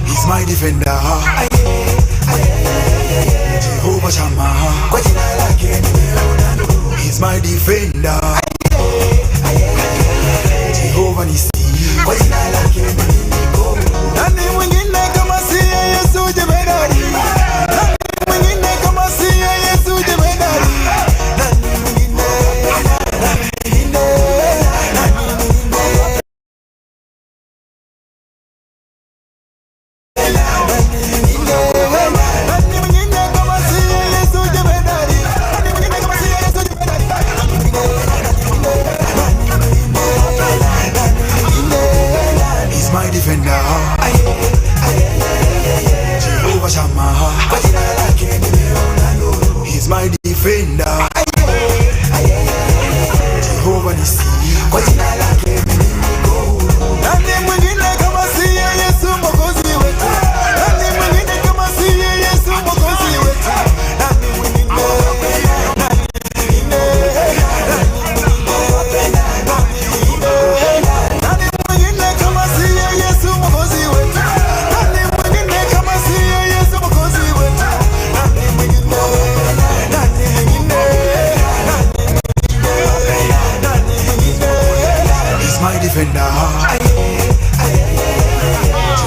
He's my defender. Jehovah Shammah. Kwa jina lake nimeona nuru. He's my defender. Jehovah Nissi. Kwa jina lake mimi niko huru. Nani mwingine kama si Yesu jemedari? Nani mwingine kama si Yesu jemedari? Nani mwingine? Nani mwingine? Nani mwingine? Nani mwingine kama si Yesu jemedari? Nani mwingine kama si Yesu jemedari? Nani mwingine? Nani mwingine? He's my defender. Jehovah Shammah. Kwa jina lake nimeona nuru. He's my defender. Jehovah Nissi. Kwa jina lake mimi niko huru. Nani mwingine kama si Yesu Mwokozi wetu? Nani mwingine kama si Yesu Mwokozi wetu? Nani mwingine? Nani mwingine? Nani mwingine? Nani mwingine? Nani mwingine kama si Yesu Mwokozi wetu? Nani mwingine kama si Yesu Mwokozi wetu? Nani mwingine? Nani mwingine? Nani mwingine? Nani mwingine? He's my defender.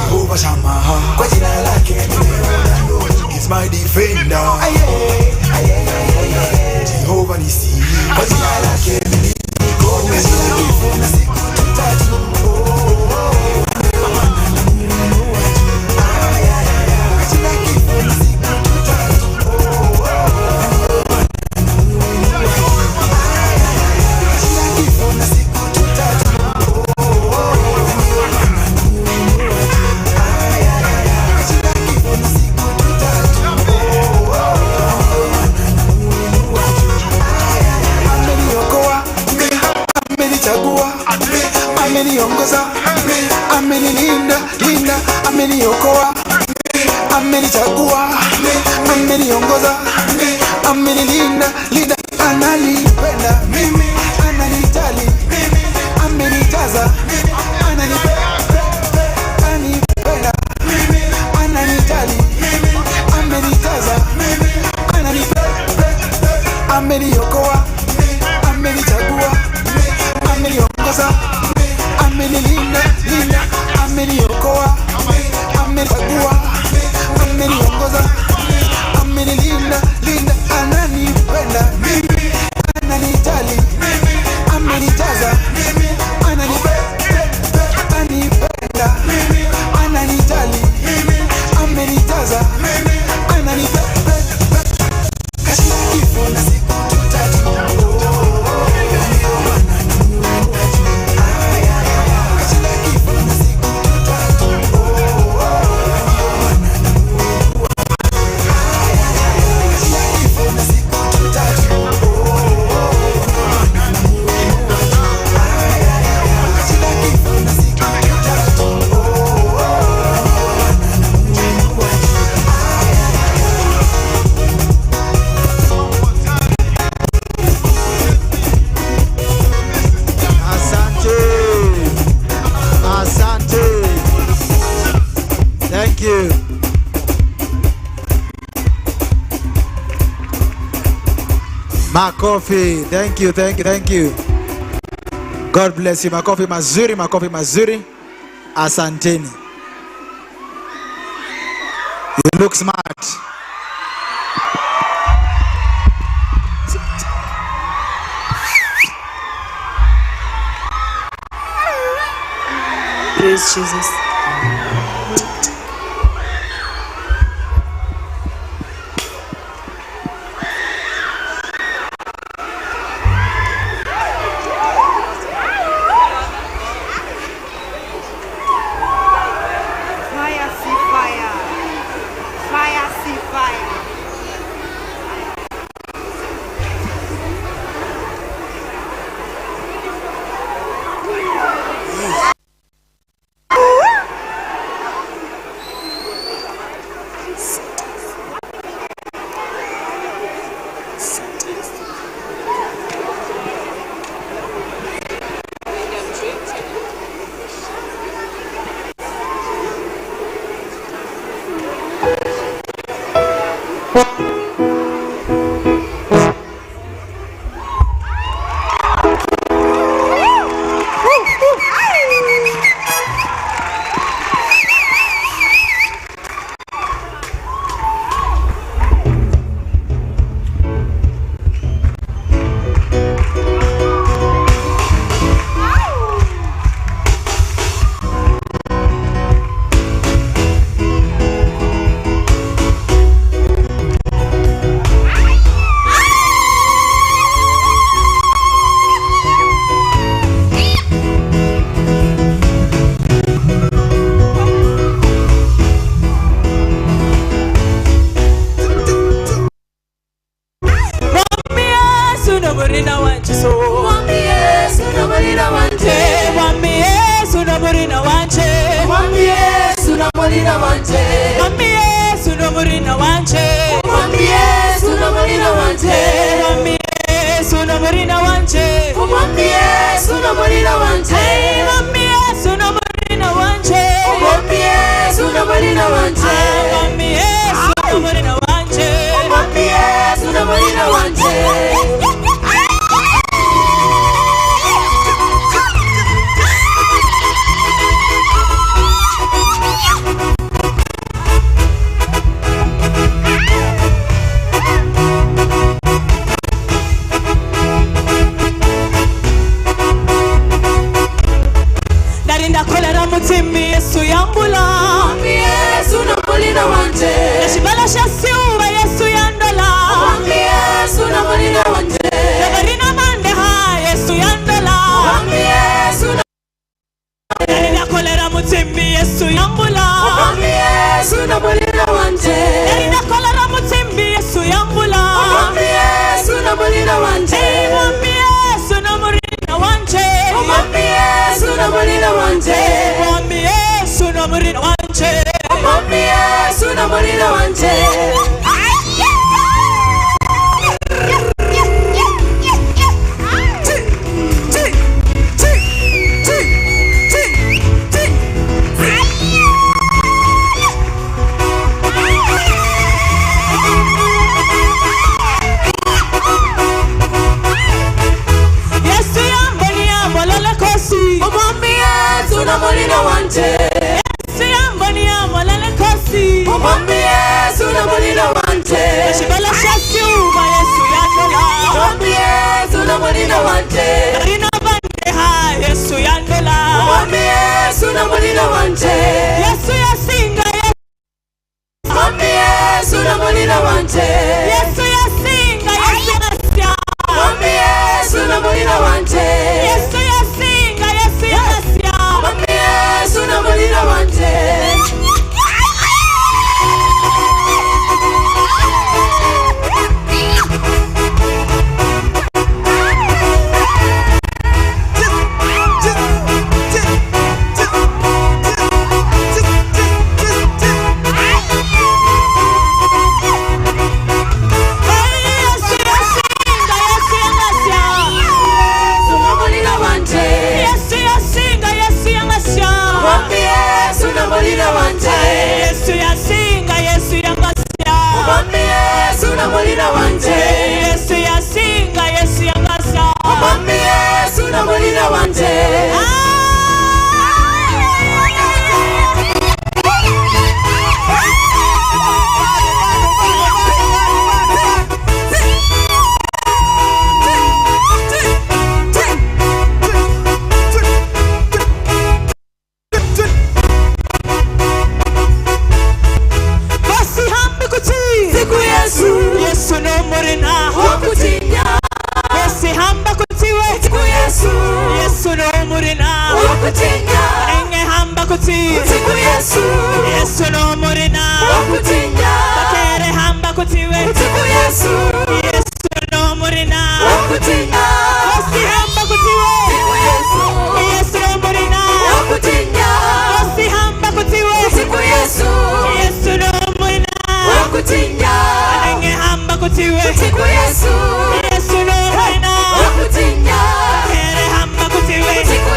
Jehovah Shammah. Kwa jina lake nimeona nuru. He's my defender. Jehovah Nissi. Kwa jina lake mimi niko huru. Kifo na siku tatu. Maana namuinua juu. Kashinda kifo na siku tatu. Namuinua juu. Kashinda kifo na siku tatu. Namuinua juu. Kashinda kifo na siku tatu. Namuinua juu. Ameniokoa, amenichagua, ameniongoza, amenilinda, linda, ameniokoa, amenichagua, ameniongoza, amenilinda, linda, ananipenda mimi, ananijali mimi, amenijaza, ananipenda, ananipenda mimi, ananijali mimi, amenijaza mimi, ananipenda, ameniokoa, amenichagua, ameniongoza, amenilinda, linda, ameniokoa, amenichagua, ameniongoza, amenilinda, linda, ananipenda mimi, ananijali mimi, amenijaza mimi, ananipenda, ananipenda mimi, ananijali mimi, amenijaza mimi, ananipenda. Kashinda kifo na siku tatu. Ndio maana namuinua juu. Kashinda kifo na siku tatu. Ndio maana namuinua. Kashinda kifo na siku tatu. Ndio maana namuinua juu. Kashinda kifo na siku tatu. Ndio maana namuinua juu. Asante. Asante. Thank you. Makofi. Thank you, thank you, thank you. God bless you. Makofi mazuri, makofi mazuri. Asanteni. You look smart. Praise Jesus.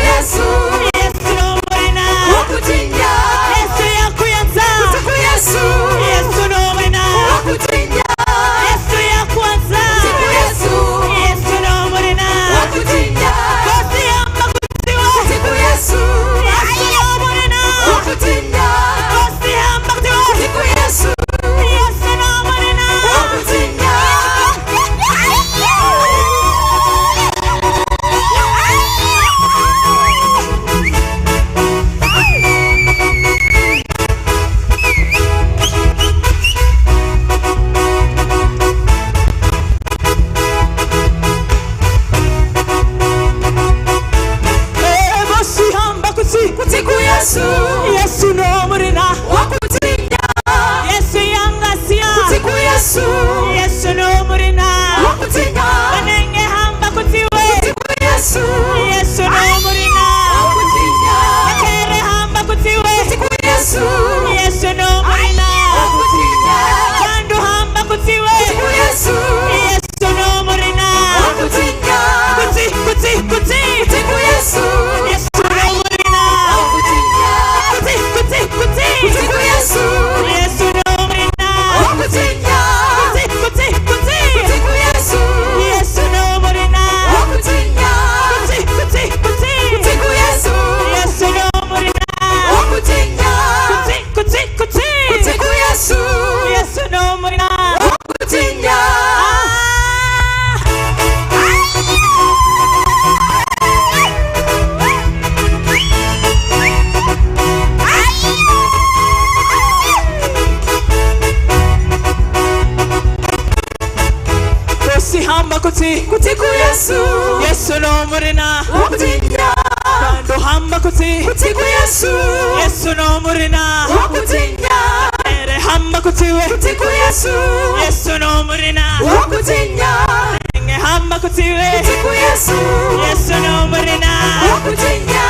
Yesu. Yesu no wena. Yesu nomurina. Wakutinya. Yesu yangasia. Kutiku Yesu. Yesu nomurina. Wakutinya. Banenge hamba kutiwe. Kutiku Yesu. Yesu nomurina. Wakutinya. Bakere hamba kutiwe. Kutiku Yesu. Yesu nomurina. Wakutinya. Bandu hamba kutiwe. Kutiku Yesu. Yesu nomurina. Wakutinya. Kuti kuti kuti. Kutiku Yesu. Yesu nomurina. Wakutinya. Kuti kuti kuti. Kutiku Yesu. Yesu nomurina. Wakutinya. Kuti kuti kuti. Kutiku Yesu. Yesu nomurina. Wakutinya. Kuti kuti kuti. Kutiku Yesu. Yesu nomurina. Wakutinya. Kuti kuti kuti. Kutiku Yesu. Yesu nomurina. Wakutinya. Ah! Hamba kuti. Kutiku Yesu. Yesu nomurina. Wakutinya. Bandu hamba kuti. Kutiku Yesu. Yesu nomurina. Wakutinya. Ere hamba kutiwe. Kutiku Yesu. Yesu nomurina. Wakutinya. Nge hamba kutiwe. Kutiku Yesu. Yesu nomurina. Wakutinya.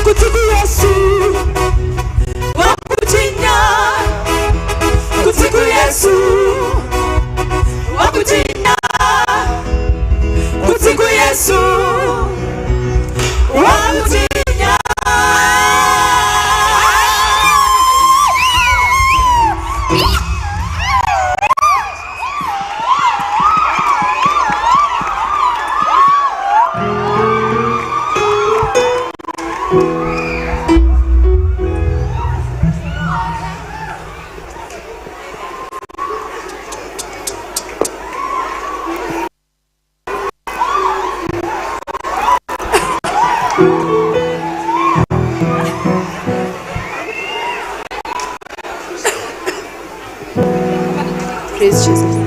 Kutiku Yesu. Wakutinya. Kutiku Yesu. Wakutinya. Kutiku Yesu. Wakutinya. Praise Jesus.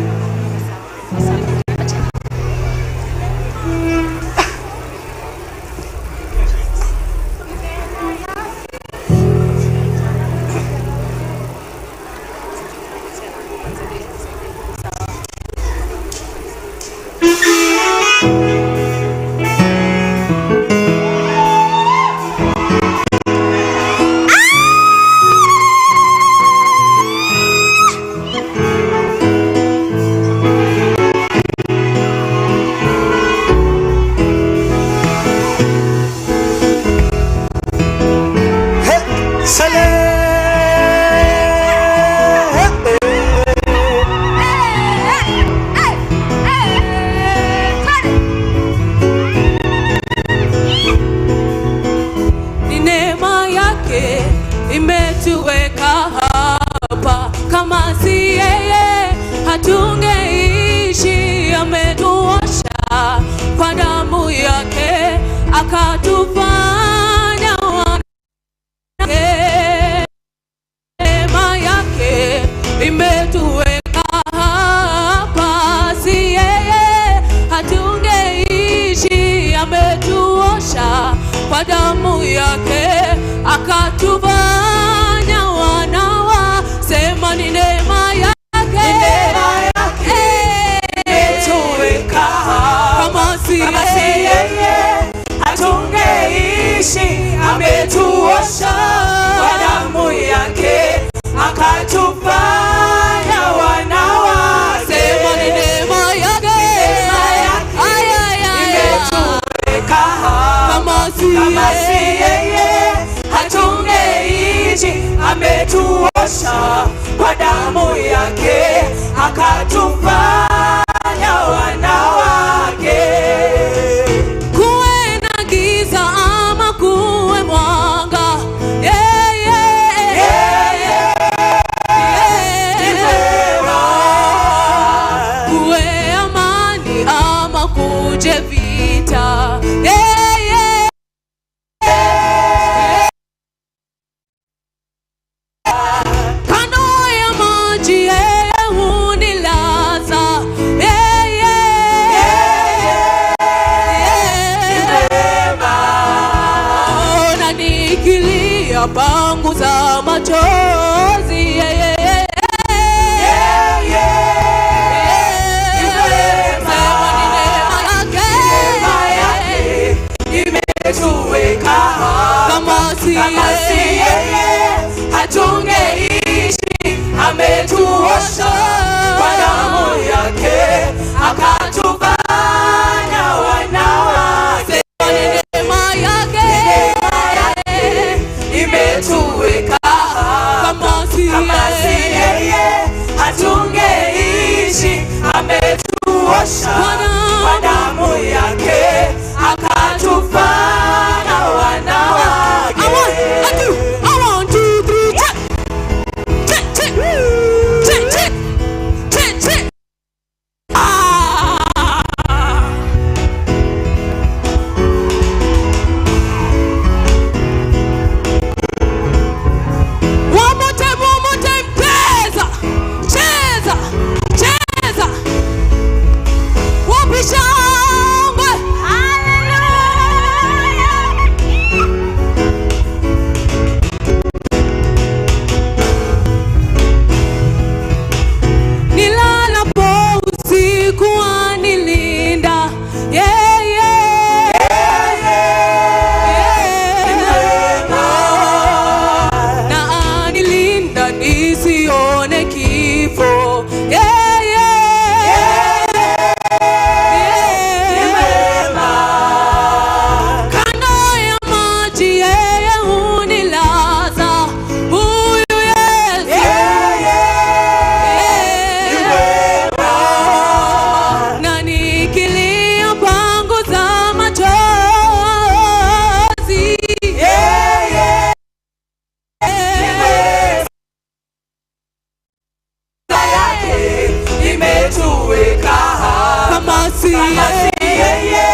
Hey, sale. Ni neema yake imetuweka hapa, kama si yeye hatungeishi. Ametuosha kwa damu yake, akatufanya wanake. Neema yake imetuweka hapa, si yeye hatungeishi. Ametuosha kwa damu yake, akatufanya wanawa. Sema ni neema yake, Imetuweka kama si kama si yeye hatungeishi. Ametuosha kwa damu yake, akatufanya wanawake. Sema ni neema yake, Neema yake Ay, ay, ay, ay. imetuweka Kama si kama si yeye yeye hatungeishi. Ametuosha kwa damu yake, akatufanya wanawake. Kuwe na giza ama kuwe mwanga, yeah, yeah, yeah, yeah. Kuwe amani ama kuje vita, yeah, yeah. Kando ya si Kama si yeye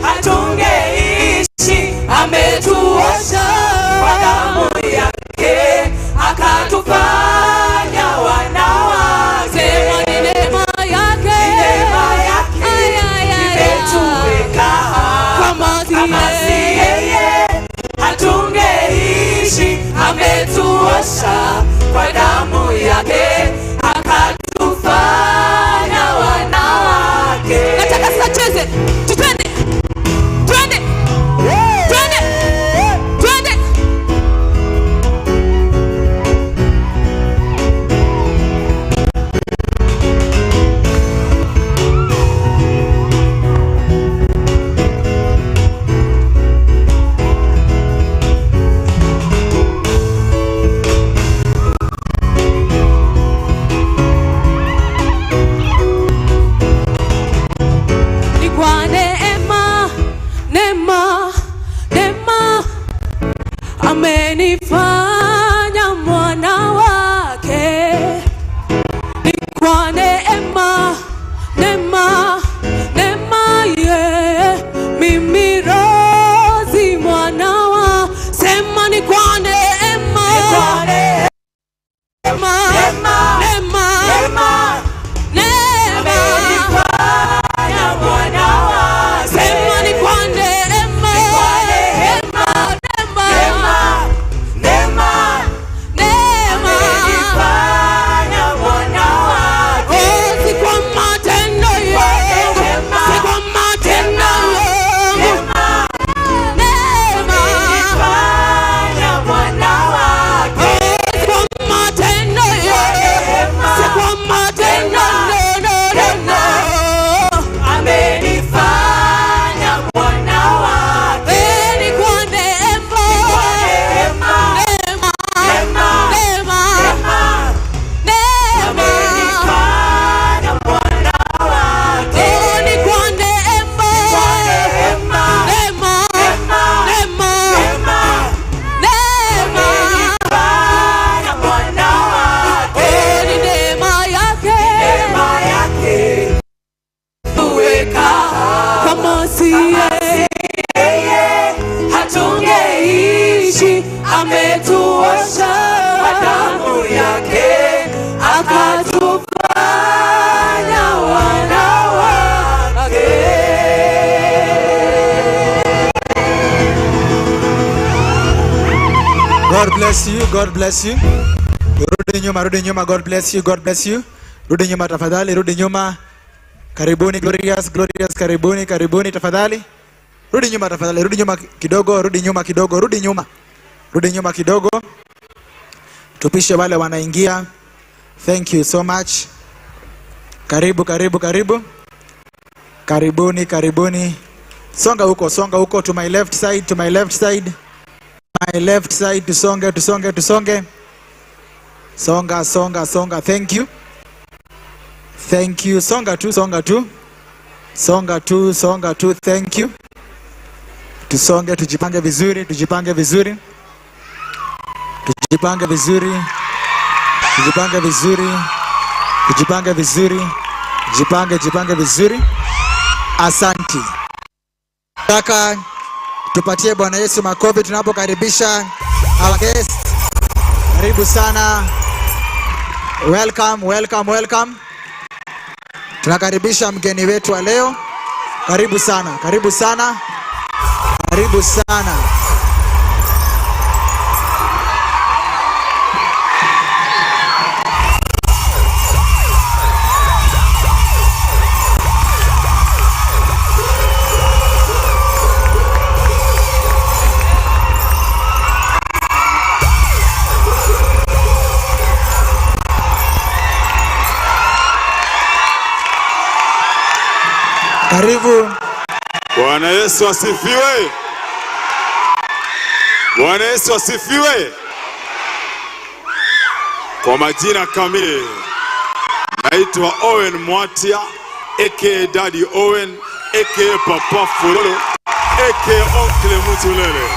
hatungeishi, ametuosha kwa damu yake, akatufanya wanawake. Sema ni neema yake. Ni neema yake Ay, ay, ay, ay. imetuweka. Kama si Kama si yeye. Yeye hatungeishi, ametuosha kwa damu yake, akatufanya wanawake. Nataka sasa cheze. Twende. Twende. Twende. Twende. Ni kwa neema, neema, neema amenifanya mwana wake. Ni kwa neema, neema, neema, yeah. Mimi Rozi mwana wa, sema ni kwa neema, Ni kwa neema, neema, neema, neema, neema. Amenifanya mwana wake. Sema ni kwa neema, Ni kwa neema, neema, neema, neema, neema. amenifanya mwana wake. Oh, si kwa matendo yangu, neema, si kwa matendo yangu. Neema, Neema. amenifanya mwana wake. Oh, si kwa matendo yangu, neema, si kwa matendo, no, no, no, no. Amenifanya mwana wake. Eh, ni kwa neema, Kwa neema, neema, neema, neema, neema, neema. amenifanya mwana wake. Oh, ni kwa neema, Kwa neema, neema, neema, neema, neema, neema. amenifanya mwana wake. Oh, ni neema yake. Neema yake tuweka. Kama si yeye, Yeye hatungeishi, ametuosha kwa damu yake, akatufanya wanawake. God bless you. God bless you. Rudi nyuma, rudi nyuma. God bless you. God bless you. Rudi nyuma tafadhali, rudi nyuma. Karibuni Glorious, Glorious, karibuni, karibuni tafadhali. Rudi nyuma tafadhali, rudi nyuma kidogo, rudi nyuma kidogo, rudi nyuma. Rudi nyuma kidogo. Tupishe wale wanaingia. Thank you so much. Karibu, karibu, karibu. Karibuni, karibuni. Songa huko, songa huko to my left side, to my left side. My left side, tusonge, tusonge, tusonge. Songa, songa, songa. Thank you. Thank you. Songa tu, songa tu. Songa tu, songa tu. Thank you. Tusonge, tujipange vizuri, tujipange vizuri. Tujipange vizuri. Tujipange vizuri. Tujipange vizuri. Jipange, jipange vizuri. Asanti. Nataka tupatie Bwana Yesu makofi tunapokaribisha our guest. Karibu sana. Welcome, welcome, welcome. Tunakaribisha mgeni wetu wa leo. Karibu sana, karibu sana. Karibu sana. Karibu. Bwana Yesu asifiwe. Bwana Yesu asifiwe. Kwa majina kamili naitwa Owen Mwatia, aka Daddy Owen, aka Papa Fololo, aka Oncle Mutulele.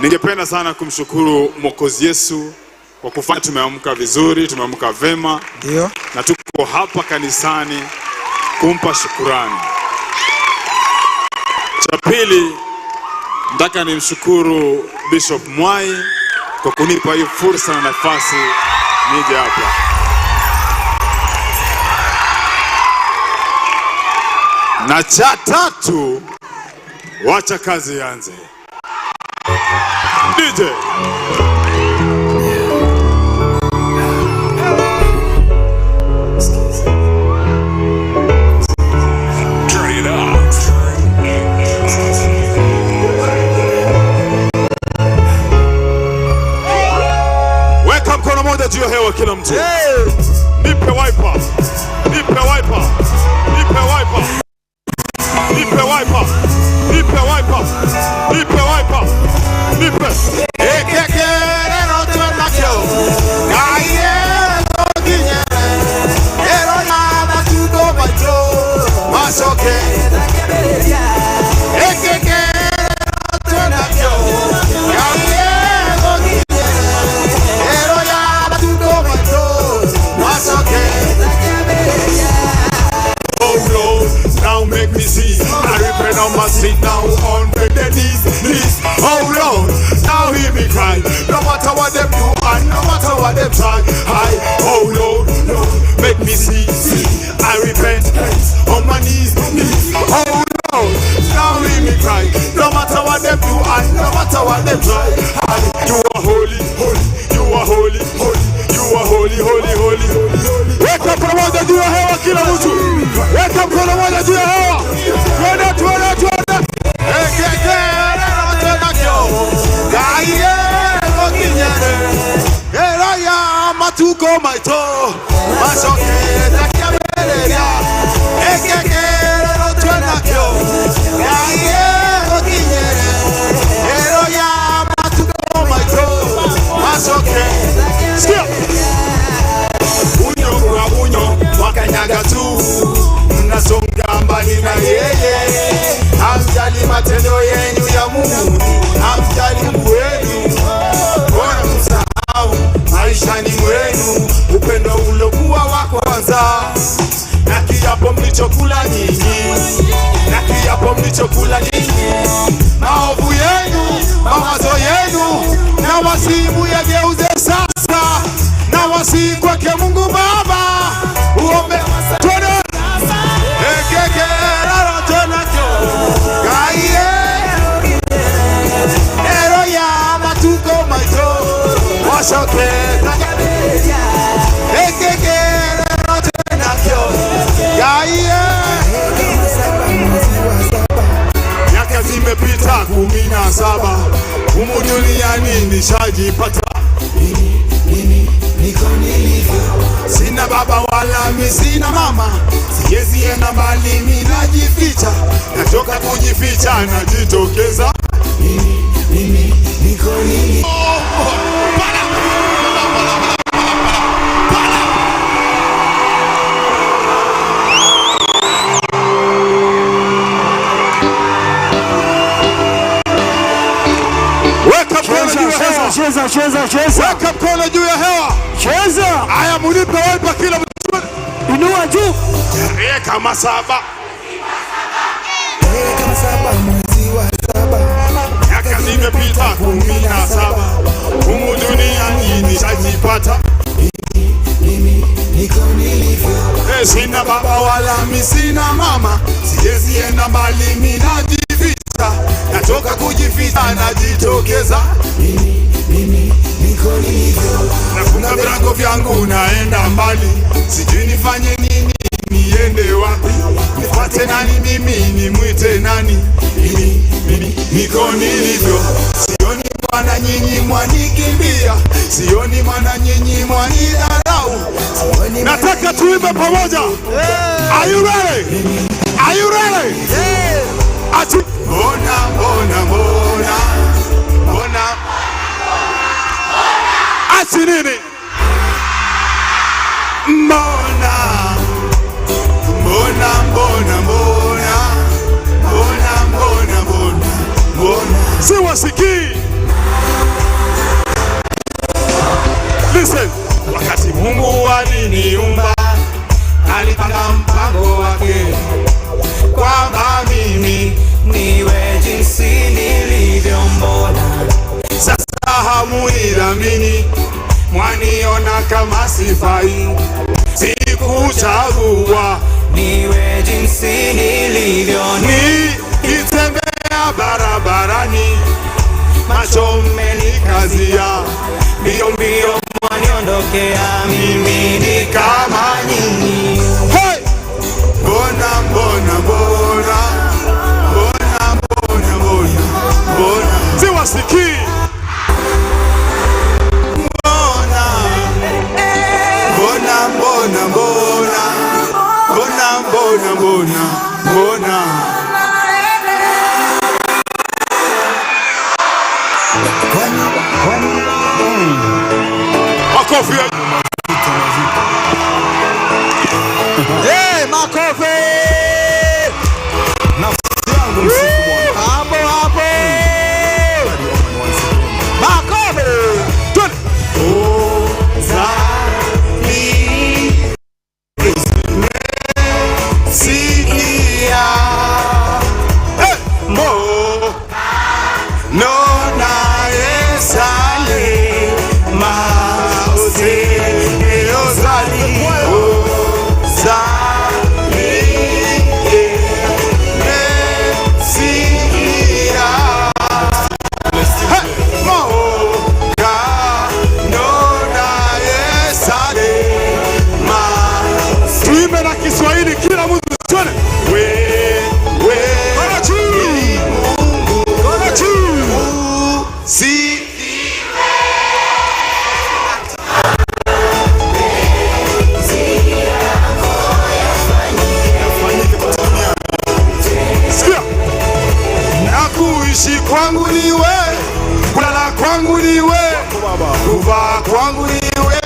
Ningependa sana kumshukuru Mwokozi Yesu kwa kufanya tumeamka vizuri, tumeamka vema. Ndio. Na tuko hapa kanisani kumpa shukurani. Cha pili, nataka nimshukuru Bishop Mwai kwa kunipa hii fursa na nafasi nije hapa. Na cha tatu, wacha kazi ianze. DJ. Turn it up. Weka mkono moja juu ya hewa kila mtu. Nipe wiper. Nipe wiper. Nipe wiper. Nipe wiper. Nipe wiper. Nipe wiper. Nipe. Oh Lord, now make me see. I repent on my seat now on the knees, knees. Oh Lord, now hear me cry. No matter what them do and no matter what them try. I, oh Lord, Lord, make me see, see. I repent on my knees, knees. Oh Lord, now hear me cry. No matter what them do and no matter what them try. I, you are holy, holy. You are holy, holy. You are holy, holy, holy, holy, holy. Weka mkono moja juu ya hewa kila mtu. Weka mkono moja juu ya hewa. Twende, twende, twende. Sikia. Unyo kwa unyo wakanyaga tu, mnasonga mbali na yeye. Hamjali matendo yenu ya Mungu, hamjali Mungu wenu. Mbona msahau maishani mwenu upendo ulokuwa wa kwanza, na kiapo mlichokula nyinyi, na kiapo mlichokula nyinyi. Maovu yenu, mawazo yenu na wasimu yageuze sasa, na wasihi kwake Mungu Baba uombe. Twende. Miaka zimepita 17 humu duniani nishajipata. Sina baba wala mi sina mama, siwezi enda mbali, mi najificha, natoka kujificha, najitokeza. Weka mkono juu ya hewa. Cheza, cheza, cheza. Weka mkono juu ya hewa. Cheza. Aya, munipe wiper kila mtu. Inua juu. Tarehe kama 7. Miaka zimepita 17 humu duniani nishajipata. Sina baba wala mi sina mama, siwezi enda mbali, mi najificha, natoka kujificha, najitokeza. Nafunga virago vyangu, naenda mbali, sijui nifanye nini, niende wapi, nifuate nani mimi, nimwite nani? Mimi niko nilivyo, sioni mwana nyinyi mwanikimbia, sioni mwana nyinyi mwanidharau. Nataka tuimbe pamoja. Are you ready? Are you ready? Ati Mbona, mbona, mbona, mbona, ati nini? Mbona, mbona, mbona, mbona, mbona, mbona, mbona, mbona. Siwasikii. Mniamini, mwaniona kama sifai, sikuchagua niwe jinsi nilivyo, nikitembea barabarani, macho mmenikazia, mbio mbio mwaniondokea, mimi ni kama nyinyi. Hey! Mbona mbona mbona mbona mbona mbona mbona siwasikii. Mbona mbona mbona mbona mbona mbona mbona mbona. Makofi ya Hey, makofi! Nafsi yangu msifu Bwana. Hapo hapo. Makofi! Sikia. Hey! Mo nona esale maose eozali ozali Mesia. Hey! Mo ka nona esale ma. Tuimbe na Kiswahili kila mtu twende. We we ni Mungu si. Sikia. Na kuishi kwangu ni wewe, kulala kwangu ni wewe, kuvaa kwangu ni wewe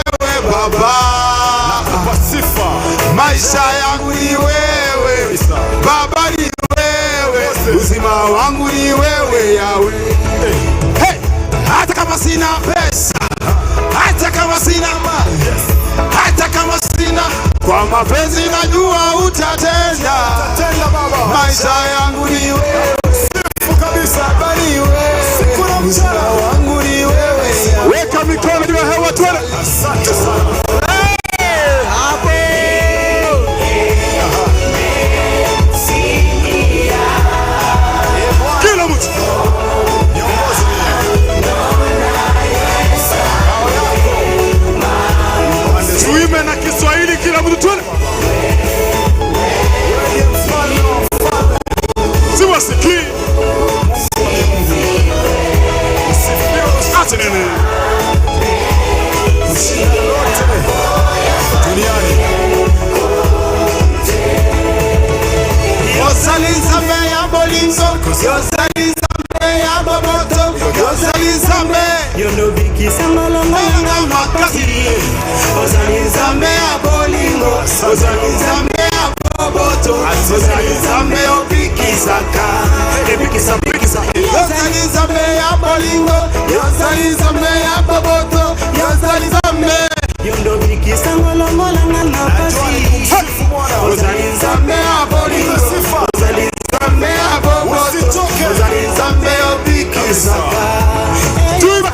Baba. Nakupa sifa. Maisha yangu ni wewe Baba, ni wewe, uzima wangu ni wewe Yawe. Hey! Hata kama sina pesa, hata kama sina mali, hata kama sina, kwa mapenzi najua utatenda. Tenda Baba. Maisha yangu ni wewe Sifu kabisa. Baba, ni wewe, Siku na uzima mchana. wangu ni wewe. Weka mikono juu ya hewa twende. Asante sana. Hapo. Kila mtu Niongoze mimi. tuime na Kiswahili, kila mtu twende. Wewe ndiye mfalme wa wafalme. Siwasikii. Usifiwe. Acha nini? Ushinda lolote duniani. Ozali Nzambe ya bolingo, Ozali Nzambe ya boboto, Ozali Nzambe Yondobikisangolongo na makasi, Ozali Nzambe ya bolingo, Ozali Nzambe ya boboto, Ozali Nzambe obikisaka, Ebikisa bikisa. Ozali Nzambe ya bolingo, Ozali Nzambe ya boboto, Ozali Nzambe, Yondobikisangolongolanga na pasi. Kumsifu Bwana. Ozali Nzambe ya bolingo, Sifa. Ozali Nzambe ya boboto, Usitoke. Ozali Nzambe obikisaka. Tuimbe.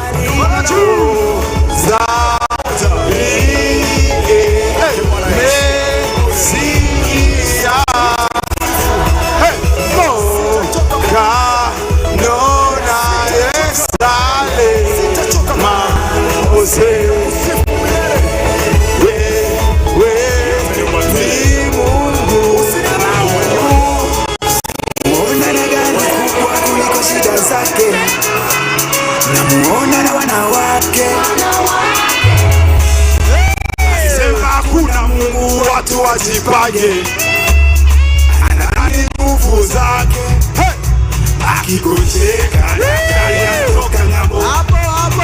Mesia. Hey, mo ka nona esale ma ose we we ni Mungu. Muona na gari kubwa kuliko shida zake, namuona na wanawake. Sema hakuna Mungu, watu wajipange, anani nguvu zake. Hey! Akigonjeka daktari anatoka ng'ambo, Hapo hapo.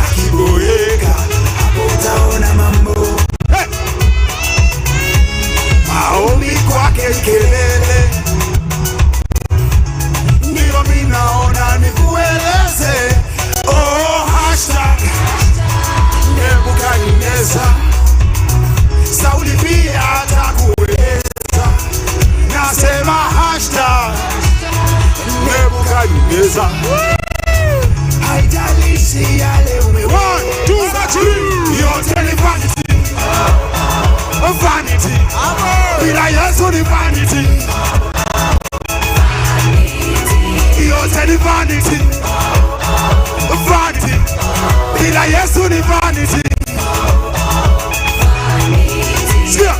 akiboeka Hapo utaona mambo. Hey! Maombi kwake kelele, ndio mi naona nikueleze. Oh, hashtag Nebukadneza, Sauli pia atakueleza. Nasema hashtag Nebukadneza. Haijalishi yale One, Yote ni vanity. Vanity. Bila Yesu ni vanity. Sikia.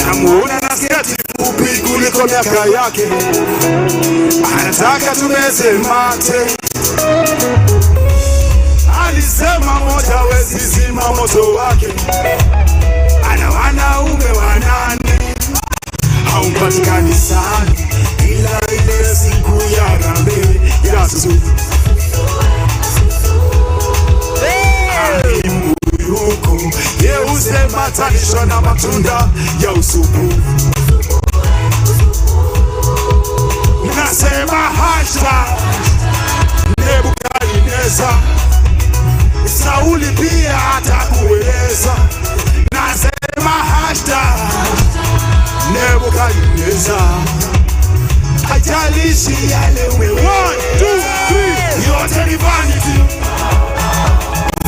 Namuona na sketi fupi kuliko miaka yake, anataka tumeze mate. Alisema moja hawezi zima moto wake, ana wanaume 8, haupatikani sana ila ile siku ya harambee ya Yuko yeusema talishwa na matunda ya usupu. Nasema hasha Nebukadneza, Sauli pia atakueleza. Nasema hasha Nebukadneza, hajalishi yale wewe. 1 2 3, yote ni vanity.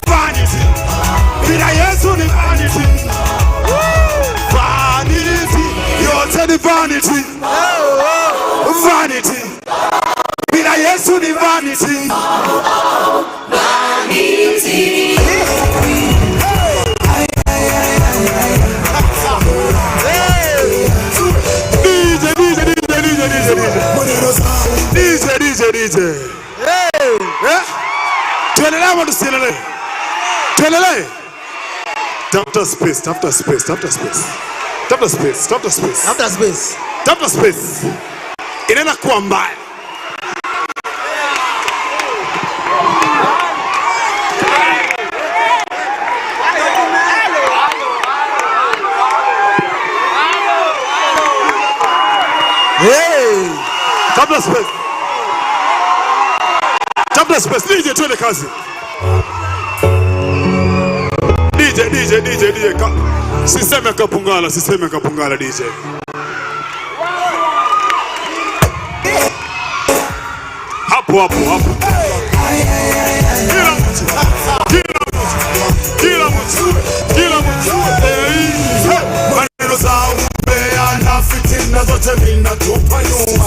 Vanity. Bila Yesu ni vanity. Vanity. Yote ni vanity. Vanity. Bila Yesu ni vanity. Vanity. DJ, DJ, DJ, DJ, DJ, DJ, DJ, DJ. Eh? Tuendelee ama tusiendelee? Tuendelee. Tafuta space, tafuta space, tafuta space. Tafuta space, tafuta space. Tafuta space. Tafuta space. Inaenda kuwa mbaya. Hey! Tafuta space. Tafuta space. DJ, twende kazi. DJ, DJ, DJ, DJ. Siseme kapungala, siseme kapungala DJ. Hapo hapo hapo. Kila mtu, kila mtu, kila mtu, kila mtu. Maneno za umbea na fitina zote minatupa nyuma.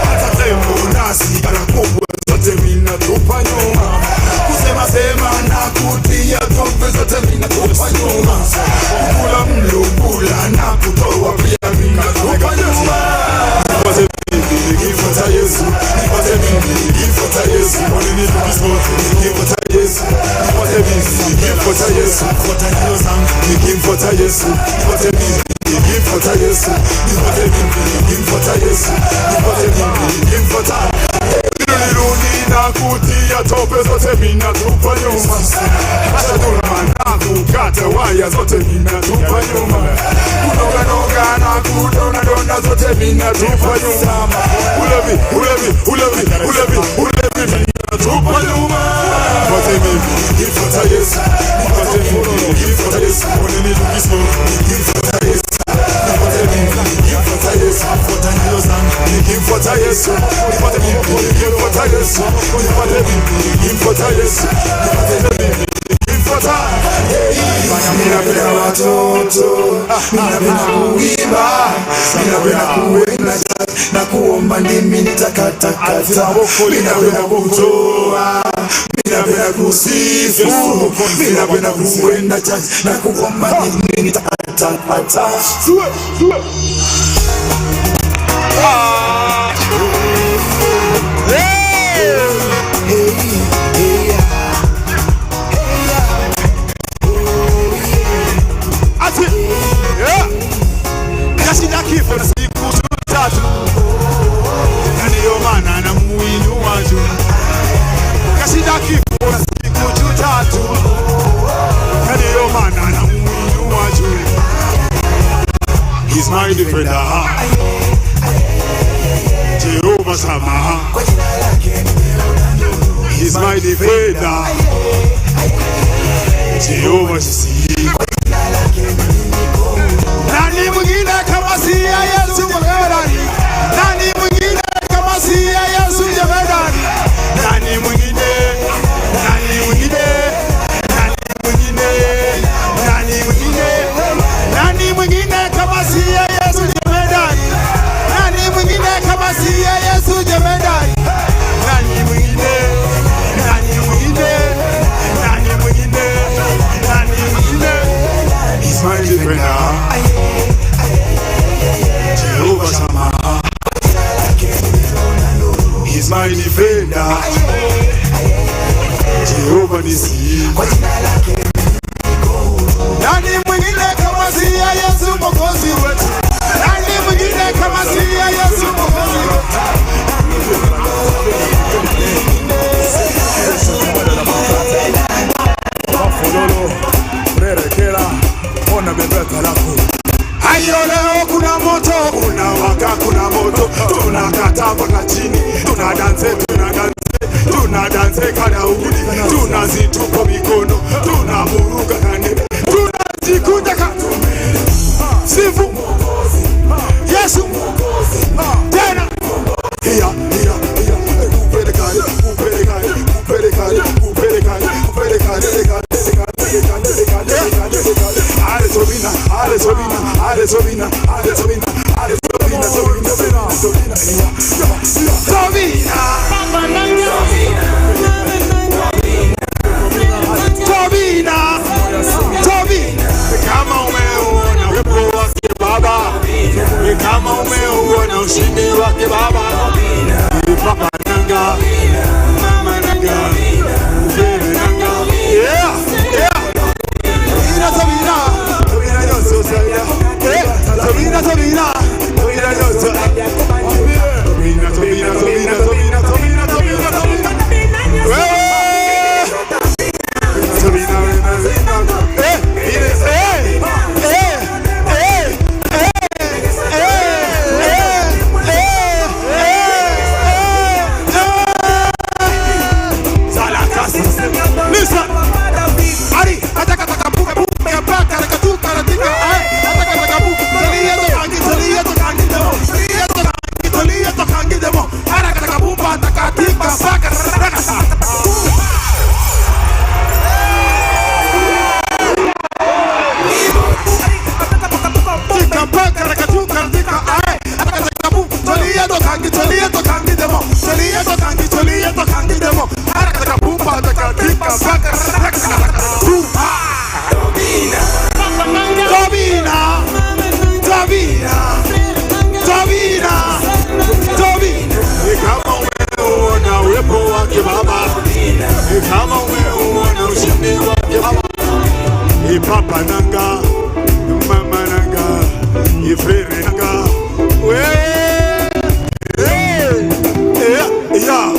Hata tembo na sigara kubwa zote minatupa nyuma. Kusema sema na kutia tope zote minatupa nyuma. Kukula mlungula na kutoa pia minatupa nyuma. Nipate mimi nikifuata Yesu, nipate mimi nikifuata Yesu, kwa nini nikifuata Yesu, nipate mimi nikifuata Yesu, fuata nyayo zangu nikimfuata Yesu, nipate mimi nikimfuata Yesu, nipate mimi nikimfuata Yesu, nipate mimi nikimfuata. Nirudi na kutia tope zote minatupa nyuma. Hata dhuluma na kukata waya zote minatupa nyuma. Kunoga noga na kudona dona zote minatupa nyuma. Ulevi, ulevi, ulevi, ulevi, ulevi minatupa nyuma. Nipate mimi nikifuata Yesu, nipate mimi nikifuata Yesu, kwa nini nikifuata Yesu, nipate mimi nikifuata Yesu, fuata nyayo zangu nikimfuata Yesu, nipate mimi nikifuata Yesu, nipate mimi nikifuata Yesu, nipate mimi nikifuata. Ninapenda watoto, ninapenda kuimba, ninapenda kuenda na kuomba ndimi nitakatakata, ninapenda kutoa, ninapenda kusifu, ninapenda kuenda church na kuomba ndimi nitakatakata. Ati. Yeah. Kashinda kifo na siku 3. Na ndiyo maana namuinua juu. Kashinda kifo na siku 3. Na ndiyo maana namuinua juu. He's my defender. Jehovah Shammah. He's my defender. Jehovah Nissi. Nani mwingine kama si Yesu jemedari? Nani mwingine kama si Yesu jemedari? Nani mwingine? Nani mwingine? Nani mwingine? Nani mwingine? Nani mwingine kama si Yesu jemedari? Nani mwingine kama si Yesu jemedari? defender, Jehovah Nissi. Kwa jina lake nani mwingine kama si Yesu Mwokozi wetu? Nani mwingine kama si Yesu Mwokozi wetu? Hayo leo kuna moto, kuna waka, kuna moto, tunakata mpaka chini, tunadanse, tunadanse, tunadanse karaudi, tunazitupa mikono, tunaburuka kane, tunajikunja katumele. Sifu Yesu tena. Hiya, hiya, hiya, kupelekane, kupelekane, kupelekane, kupelekane, kupelekane, kupelekane, kupelekane. Ale Sobina, ale Sobina, ale Sobina, ale Sobina, ale Sobina, Sobina, Sobina, Sobina, hiya, hiya, Sobina. Sobina, Sobina. Kama umeuona uwepo wake Baba, kama umeuona ushindi wake Baba, Papa nanga, Mama nanga, Ubere nanga, yeah, yeah. Sabina, Sabina, Sabina, yo so Sabina, Sabina, Sabina, Sabina, yo so Sabina, Sabina, Sabina, Sabina, Sabina, Sabina, Sabina, Sabina, Sabina, eh, eh, eh, eh, Listen, Ari, ataka takabuka buka baka rakatuka ratika ai ataka takabuka tolia to kangi tolia to kangi demo tolia to kangi tolia to kangi demo araka takabuka takatika baka rakasa. Tika baka rakatuka ratika ai ataka takabuka tolia to kangi tolia to kangi demo tolia to kangi tolia to kangi demo araka takabuka takatika baka rakasa. Tobina, Tobina, Tobina, Tobina. Kama umeuona uwepo wake Baba, kama umeuona ushindi wake Baba, Papa nanga, Mama nanga, Ifere nanga, we, eh, ya,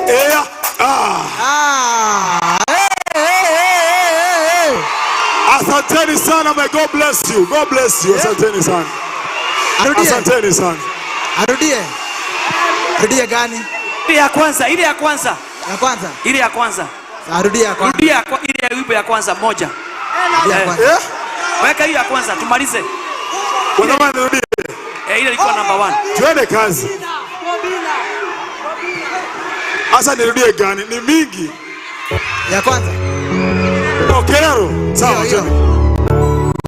eh, ah. Ah, hey, hey, hey, hey. Asanteni sana, may God bless you. God bless you. Asanteni sana. Arudie. Asanteni sana. Arudie. Arudie gani? Ile ya kwanza, ile ya kwanza. Ya kwanza. Ile ya kwanza. Arudie ya kwanza. Rudia ile ya wimbo ya kwanza moja. Rudia ya kwanza. Eh? Weka hiyo ya kwanza tumalize. Kwa nirudie. Eh, ile ilikuwa number 1. Twende kazi. Asa nirudie gani? Ni mingi. Ya kwanza. Okero. Sawa, Hiyo, hiyo. twende.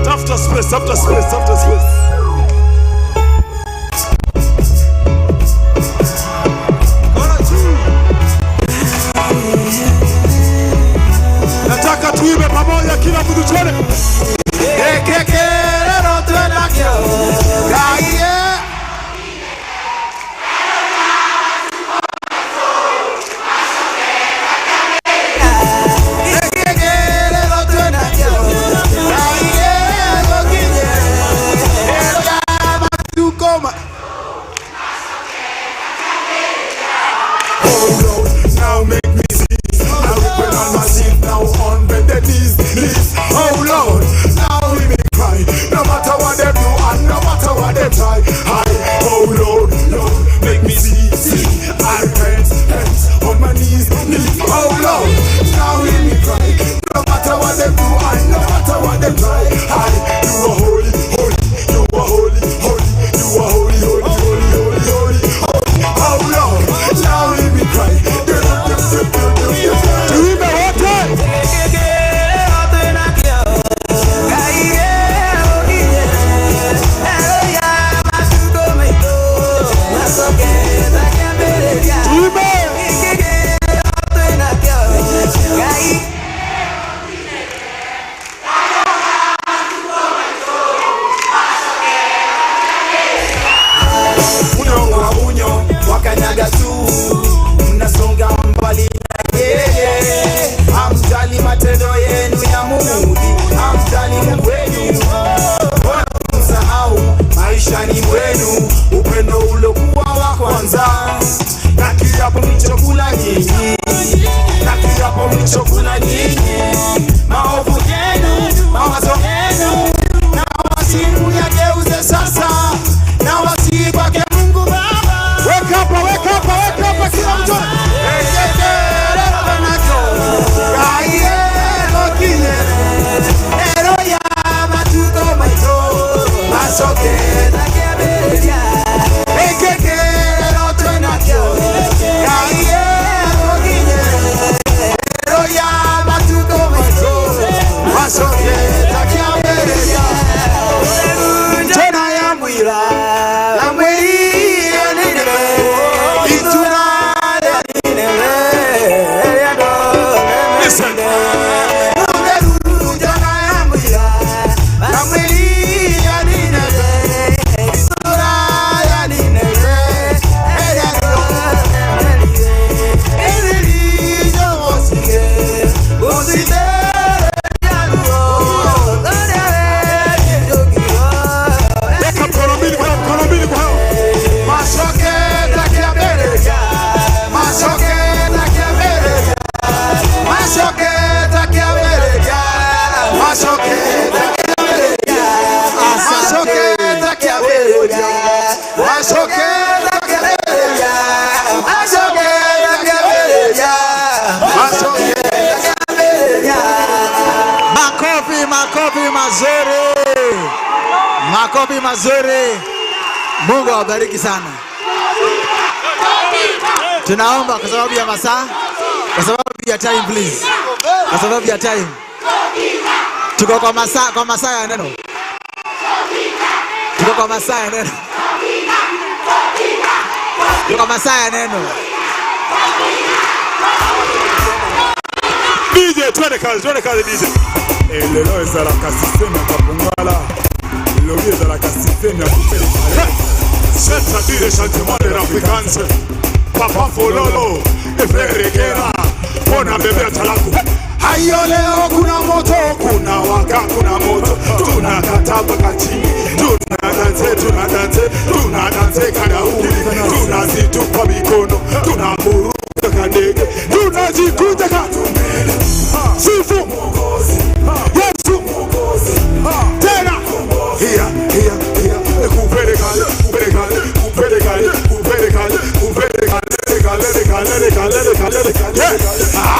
Tafuta space, tafuta space, tafuta space. Nataka tuimbe pamoja, kila mtu twende. Ekekerero twenakyo. Kaiye. Ekekerero twenakyo. Kaiye gokinye. Tukoma. Oh Lord, now make me see. I repent on my sin now on bended knees. Please, oh Lord, Mwisho kuna nyinyi, maovu yenu, mawazo yenu, na wasimu yageuze sasa, na wasihi kwake Mungu Baba. Weka hapa, weka hapa, weka hapa kila mtu. Listen. Weka mkono mbili kwa mkono mbili kwa hao. Makofi, makofi mazuri, makofi mazuri. Mungu awabariki sana. Tunaomba kwa sababu ya masaa, kwa sababu ya time please, kwa sababu ya time. Tuko kwa masaa ya neno, tuko kwa masaa ya neno, tuko kwa masaa ya neno. DJ, twende kazi, twende kazi DJ. Lelo ezalaka système ya kapongala, elobi ezalaka système ya kupeleka. C'est-à-dire le chantement de l'Afrikaans. Papa Fololo, et frère Regera, Pona bebe atalaku. Hayo leo kuna moto, kuna waka, kuna moto. Tunakata mpaka chini, tunadanse, tunadanse, tunadanse kadauri, tunazitupa mikono, tunaburuka kandege, tunajikunja katumbele. Sifu Yesu tena hiya hiya hiya kupelekale kupelekale kupelekale kupelekale kupelekale kale kale kale kale.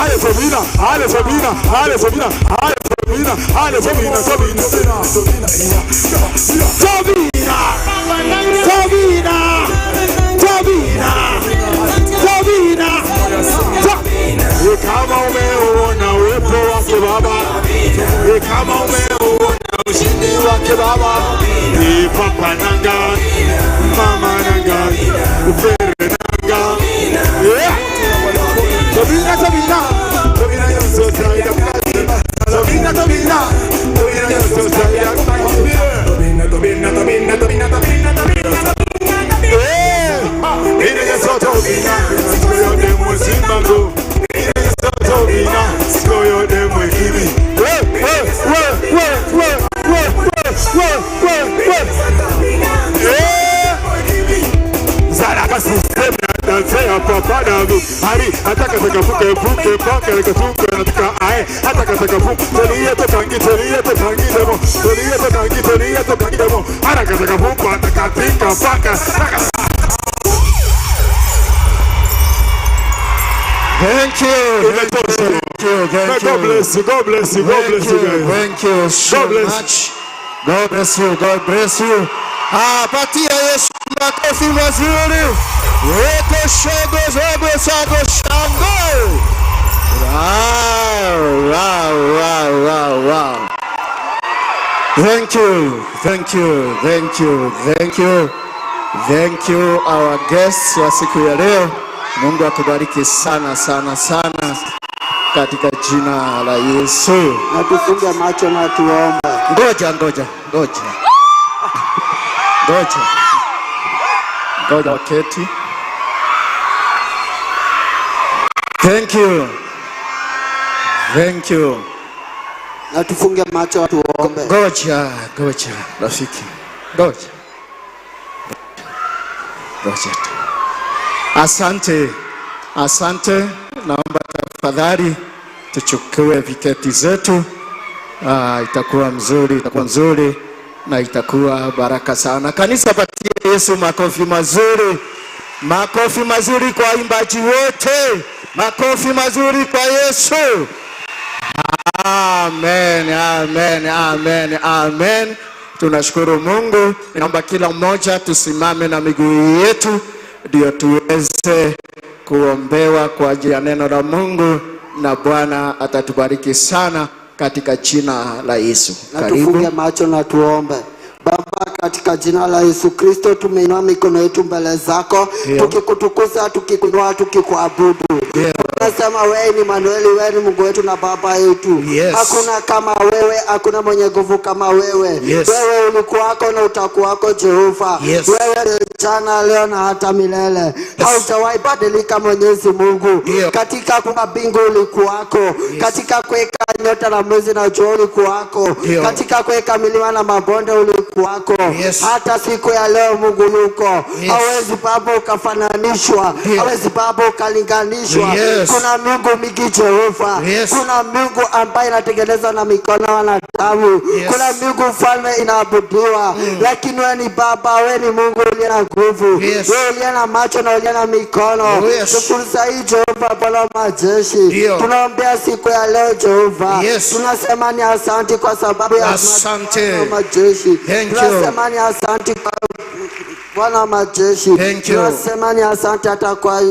Ale Sabina, ale Sabina, ale Sabina, ale Sabina, ale Sabina, Sabina, Sabina, Sabina, Sabina, Sabina, Sabina. Kama umeona uwepo wake Baba, kama umeona ushindi wake Baba, ni papa nanga, mama nanga, ufere nanga. Yeah. Sabina, Sabina, Sabina, Sabina, Sabina, Sabina, Sabina, Sabina, Sabina, Sabina, Sabina. Eh, ine yeso Tobina, sikoyo de musimbango. Ine yeso Tobina, sikoyo de mwekimi. We, we, we, we, we, we, we, we, we, we. Eh, Zalaka system na danse ya papa David. Hari, ataka taka fuke fuke paka leka tuka na tuka ae. Ataka taka fuke, toliye to kangi, toliye to kangi demo. Toliye to kangi, toliye to kangi demo. Ataka taka fuke, ataka tika paka, taka. Thank you. Thank you. Thank you. God bless you. God bless you. God bless you guys. Thank you so God bless. much. God bless you. God bless you. Ah, patia Yesu makofi mazuri. Weko shogo shogo shogo shango. Wow, wow, wow, wow, wow. Thank you. Thank you. Thank you. Thank you. Thank you our guests wa siku ya leo. Mungu akubariki sana sana sana katika jina la Yesu. Na tufunge macho na tuombe. Ngoja, ngoja, ngoja. Ngoja. Ngoja waketi. Thank you. Thank you. Na tufunge macho tuombe. Ngoja, ngoja rafiki. Ngoja. Ngoja tu. Asante. Asante. Naomba tafadhali Tuchukue viketi zetu. Itakuwa mzuri, itakuwa mzuri na itakuwa baraka sana. Kanisa, patie Yesu makofi mazuri, makofi mazuri kwa waimbaji wote, makofi mazuri kwa Yesu. Amen, amen, amen, amen. Tunashukuru Mungu. Naomba kila mmoja tusimame na miguu yetu ndio tuweze kuombewa kwa ajili ya neno la Mungu, na Bwana atatubariki sana katika jina la Yesu. Na Karibu. tufunge macho na tuombe. Baba, katika jina la Yesu Kristo tumeinua mikono yetu mbele zako, tukikutukuza, tukikuinua, tukikuabudu. Tunasema wewe ni Manueli, wewe ni Mungu wetu na Baba yetu. Yes. Hakuna kama wewe, hakuna mwenye nguvu kama wewe. Yes. Wewe ulikuwako na utakuwako Jehova. Yes. Wewe ni jana, leo na hata milele. Haujawahi badilika Mwenyezi Mungu. Katika kuumba mbingu ulikuwako. Katika kuweka nyota na mwezi na jua ulikuwako. Katika kuweka milima na mabonde ulikuwako. Hata siku ya leo Mungu yuko. Hawezi Baba ukafananishwa. Hawezi Baba ukalinganishwa. Kuna miungu mingi Jehova. Kuna miungu ambayo inatengenezwa na mikono ya wanadamu. Kuna miungu mfalme inaabudiwa. Lakini wewe ni Baba, wewe ni Mungu uliye na nguvu. Wewe uliye na macho na uliye na mikono. Fursa hii Jehova Bwana wa majeshi. Tunaombea siku ya leo Jehova. Tunasema ni asante kwa sababu ya Asante. Bwana wa majeshi. Thank you. Tunasema ni asante kwa Bwana wa majeshi. Thank you. Tunasema ni asante hata kwa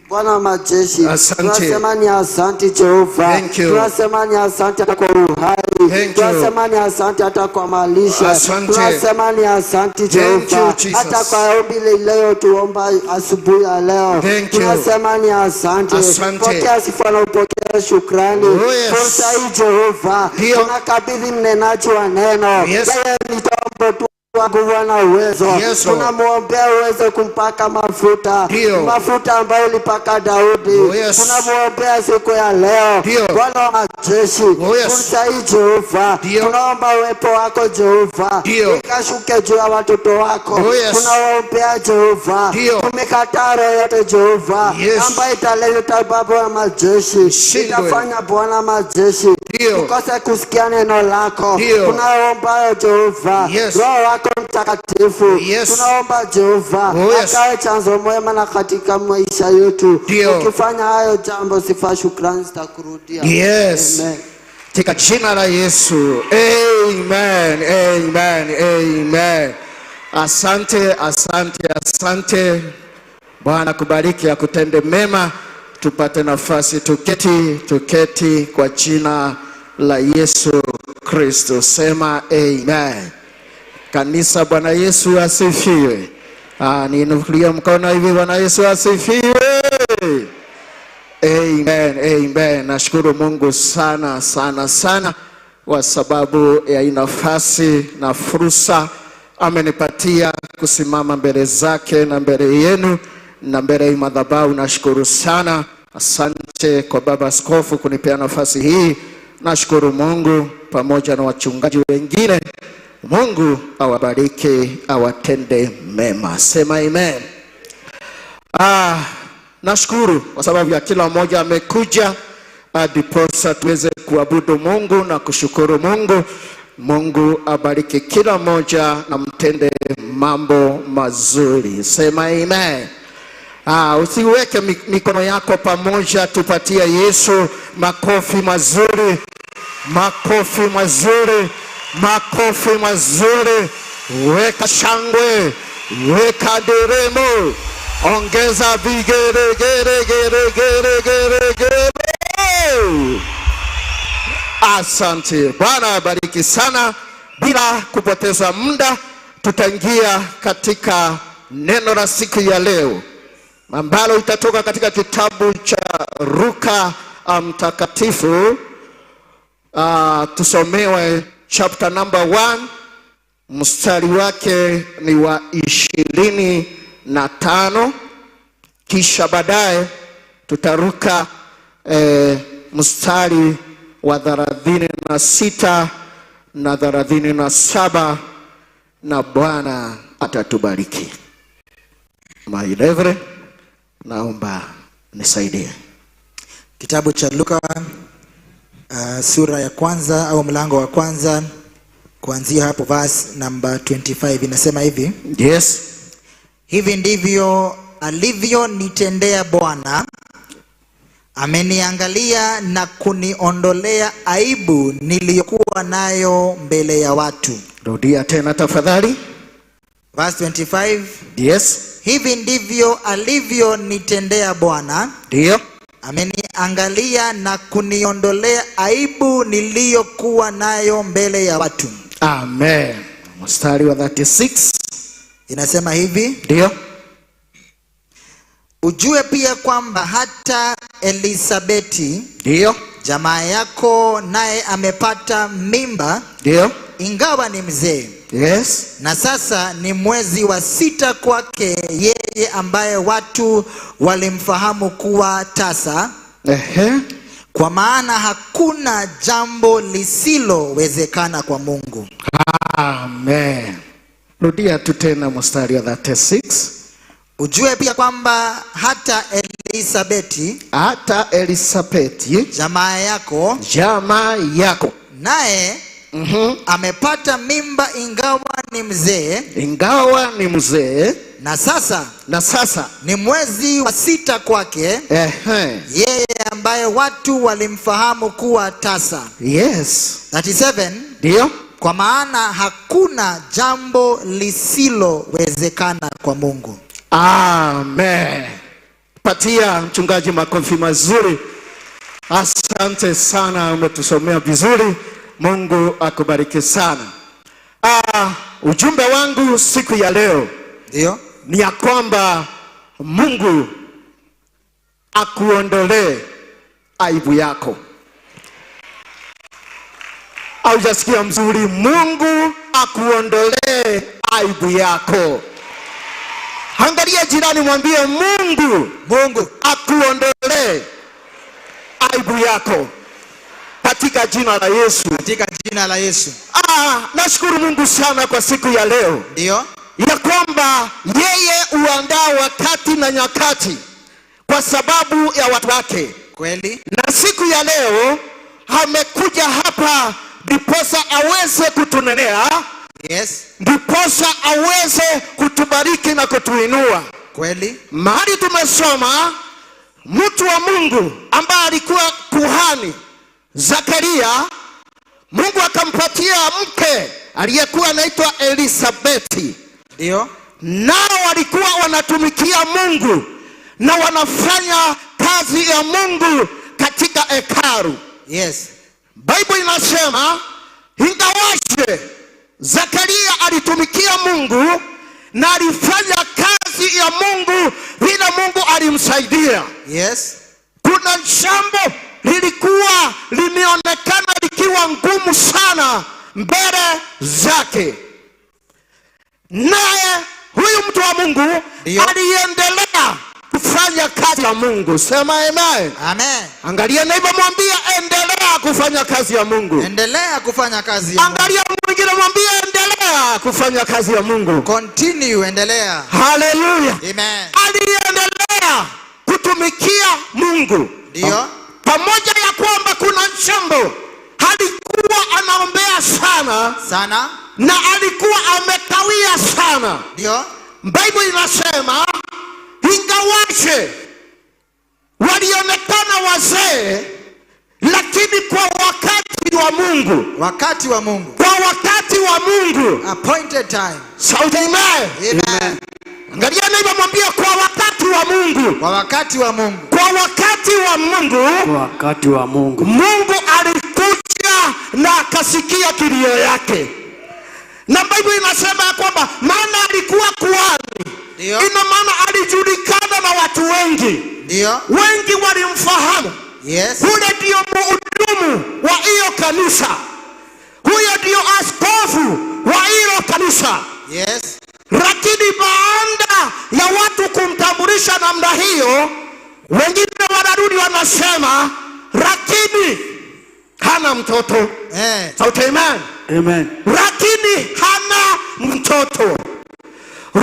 Bwana wa majeshi. Asante. Tunasema ni asante Jehova. Thank you. Tunasema ni asante hata kwa uhai. Thank you. Tunasema ni asante hata kwa malisho. Asante. Tunasema ni asante Thank you, Jehova. Jesus. Hata kwa ombi leo tuomba asubuhi ya leo. Thank you. Tunasema ni asante. Asante. Pokea sifa na upokee shukrani. Oh, yes. Fursa hii Jehova. Tunakabidhi mnenaji wa neno. Yeye ni chombo tu wa nguvu na uwezo. Yes, Lord. Tunamwombea uweze kumpaka mafuta, mafuta ambayo ulipaka Daudi. Oh, yes. Tunamwombea siku ya leo, Bwana wa majeshi. Oh, yes. Fursa hii Jehova, tunaomba uwepo wako Jehova ikashuke juu ya watoto wako. Oh, yes. Tunawaombea Jehova, tumekataa roho yote Jehova ambayo italeta Baba wa majeshi, itafanya Bwana majeshi tukose kusikia neno lako. Tunaomba Jehova, Roho wako Mtakatifu, tunaomba Jehova Oh, yes. akawe chanzo mwema na katika maisha yetu. Ukifanya hayo jambo, sifa shukrani zitakurudia. Yes. Amen. Katika jina la Yesu. Amen. Amen. Amen. Asante, asante, asante. Bwana kubariki, akutende mema. Tupate nafasi tuketi, tuketi kwa jina la Yesu Kristo. Sema amen. Kanisa, Bwana Yesu asifiwe. Niinulie mkono hivi, Bwana Yesu asifiwe. Amen, amen. Nashukuru Mungu sana sana sana kwa sababu ya hii nafasi na fursa amenipatia kusimama mbele zake na mbele yenu na mbele ya madhabahu. Nashukuru sana, asante kwa Baba Askofu kunipea nafasi hii. Nashukuru Mungu pamoja na wachungaji wengine. Mungu awabariki, awatende mema. Sema amen. Nashukuru kwa sababu ya kila mmoja amekuja ndiposa tuweze kuabudu Mungu na kushukuru Mungu. Mungu abariki kila mmoja na mtende mambo mazuri. Sema amen. Usiweke mikono yako pamoja, tupatie Yesu makofi mazuri, makofi mazuri, makofi mazuri. Weka shangwe, weka nderemo, ongeza vigeregere gere gere gere gere. Asante. Bwana abariki sana. Bila kupoteza muda, tutaingia katika neno la siku ya leo ambalo itatoka katika kitabu cha Luka Mtakatifu. Tusomewe chapter number 1 mstari wake ni wa 25, kisha baadaye tutaruka mstari wa 36 na 37, na Bwana atatubariki. My Reverend, naomba nisaidie. Kitabu cha Luka sura ya kwanza au mlango wa kwanza kuanzia hapo verse number 25 inasema hivi. Yes. Hivi ndivyo alivyonitendea Bwana, ameniangalia na kuniondolea aibu niliyokuwa nayo mbele ya watu. Rudia tena tafadhali. Verse 25. Yes. Hivi ndivyo alivyonitendea Bwana, Ndio. ameniangalia na kuniondolea aibu niliyokuwa nayo mbele ya watu. Amen. Mstari wa 36. Inasema hivi, Ndio. ujue pia kwamba hata Elisabeti Ndio. jamaa yako naye amepata mimba, Ndio. ingawa ni mzee, Yes. na sasa ni mwezi wa sita kwake yeye ambaye watu walimfahamu kuwa tasa, Ehe. kwa maana hakuna jambo lisilowezekana kwa Mungu. Amen. Rudia tu tena mstari wa 36. Ujue pia kwamba hata Elisabeti Hata Elisabeti jamaa yako jamaa yako naye amepata mimba ingawa ni mzee, ingawa ni mzee, na sasa na sasa ni mwezi wa sita kwake ehe. yeye ambaye watu walimfahamu kuwa tasa. Yes. 37 Ndio. Kwa maana hakuna jambo lisilowezekana kwa Mungu. Amen. Patia mchungaji makofi mazuri. Asante sana, umetusomea vizuri. Mungu akubariki sana. Ujumbe wangu siku ya leo Ndio, ni ya kwamba Mungu akuondolee aibu yako. Haujasikia mzuri? Mungu akuondolee aibu yako. Angalia jirani, mwambie Mungu, Mungu akuondolee aibu yako katika jina la Yesu. katika jina la Yesu. Nashukuru Mungu sana kwa siku ya leo Ndio, ya kwamba yeye huandaa wakati na nyakati kwa sababu ya watu wake, kweli. na siku ya leo amekuja hapa ndiposa aweze kutunenea, Yes, ndiposa aweze kutubariki na kutuinua. kweli. Mahali tumesoma mtu wa Mungu ambaye alikuwa kuhani Zakaria, Mungu akampatia mke aliyekuwa anaitwa Elisabeti. Ndio, Nao walikuwa wanatumikia Mungu na wanafanya kazi ya Mungu katika hekalu. yes. Bible inasema ingawaje Zakaria alitumikia Mungu na alifanya kazi ya Mungu vile Mungu alimsaidia, Yes. kuna jambo lilikuwa limeonekana likiwa ngumu sana mbele zake, naye huyu mtu wa Mungu Ndio. aliendelea kufanya kazi ya Mungu. Sema amen. Amen. Angalia neighbor, mwambie endelea kufanya kazi ya Mungu. Endelea kufanya kazi ya Mungu. Angalia mwingine, mwambie endelea kufanya kazi ya Mungu. Continue, endelea. Haleluya. Amen. Aliendelea kutumikia Mungu Ndio. pamoja ya kwamba kuna jambo alikuwa anaombea sana Sana. na alikuwa amekawia sana. Ndio. Bible inasema ingawaje walionekana wazee, lakini kwa wakati wa Mungu, Wakati wa Mungu. kwa wakati wa Mungu, Appointed time. sauti amen. Amen. Angalia neighbor, mwambie kwa wakati wa Mungu, Kwa wakati wa Mungu. kwa wakati wa Mungu, Kwa wakati wa Mungu. Mungu alikuja na akasikia kilio yake, na Bible inasema ya kwamba maana alikuwa kuhani, Ndio. ina maana alijulikana na watu wengi, Ndio. wengi walimfahamu. Yes. Huyo ndio mhudumu wa hiyo kanisa, huyo ndio askofu wa hilo kanisa. Yes. Lakini baada ya watu kumtambulisha namna hiyo, wengine wanarudi wanasema, lakini hana mtoto. Sauti amen. Amen. Lakini hana mtoto.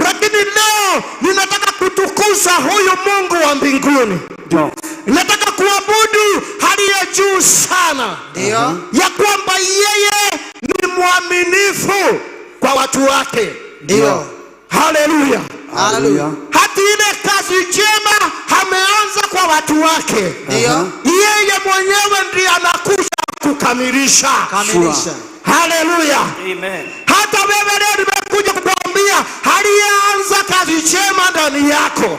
Lakini leo ninataka kutukuza huyu Mungu wa mbinguni. Ndio. Nataka kuabudu aliye juu sana. Ndio. Ya kwamba yeye ni mwaminifu kwa watu wake. Ndio. Haleluya. Haleluya. Hata ile kazi njema ameanza kwa watu wake. Ndio. Yeye mwenyewe ndiye anakuja kukamilisha. Kamilisha. Haleluya. Amen. Hata wewe leo nimekuja kukuambia, aliyeanza kazi njema ndani yako,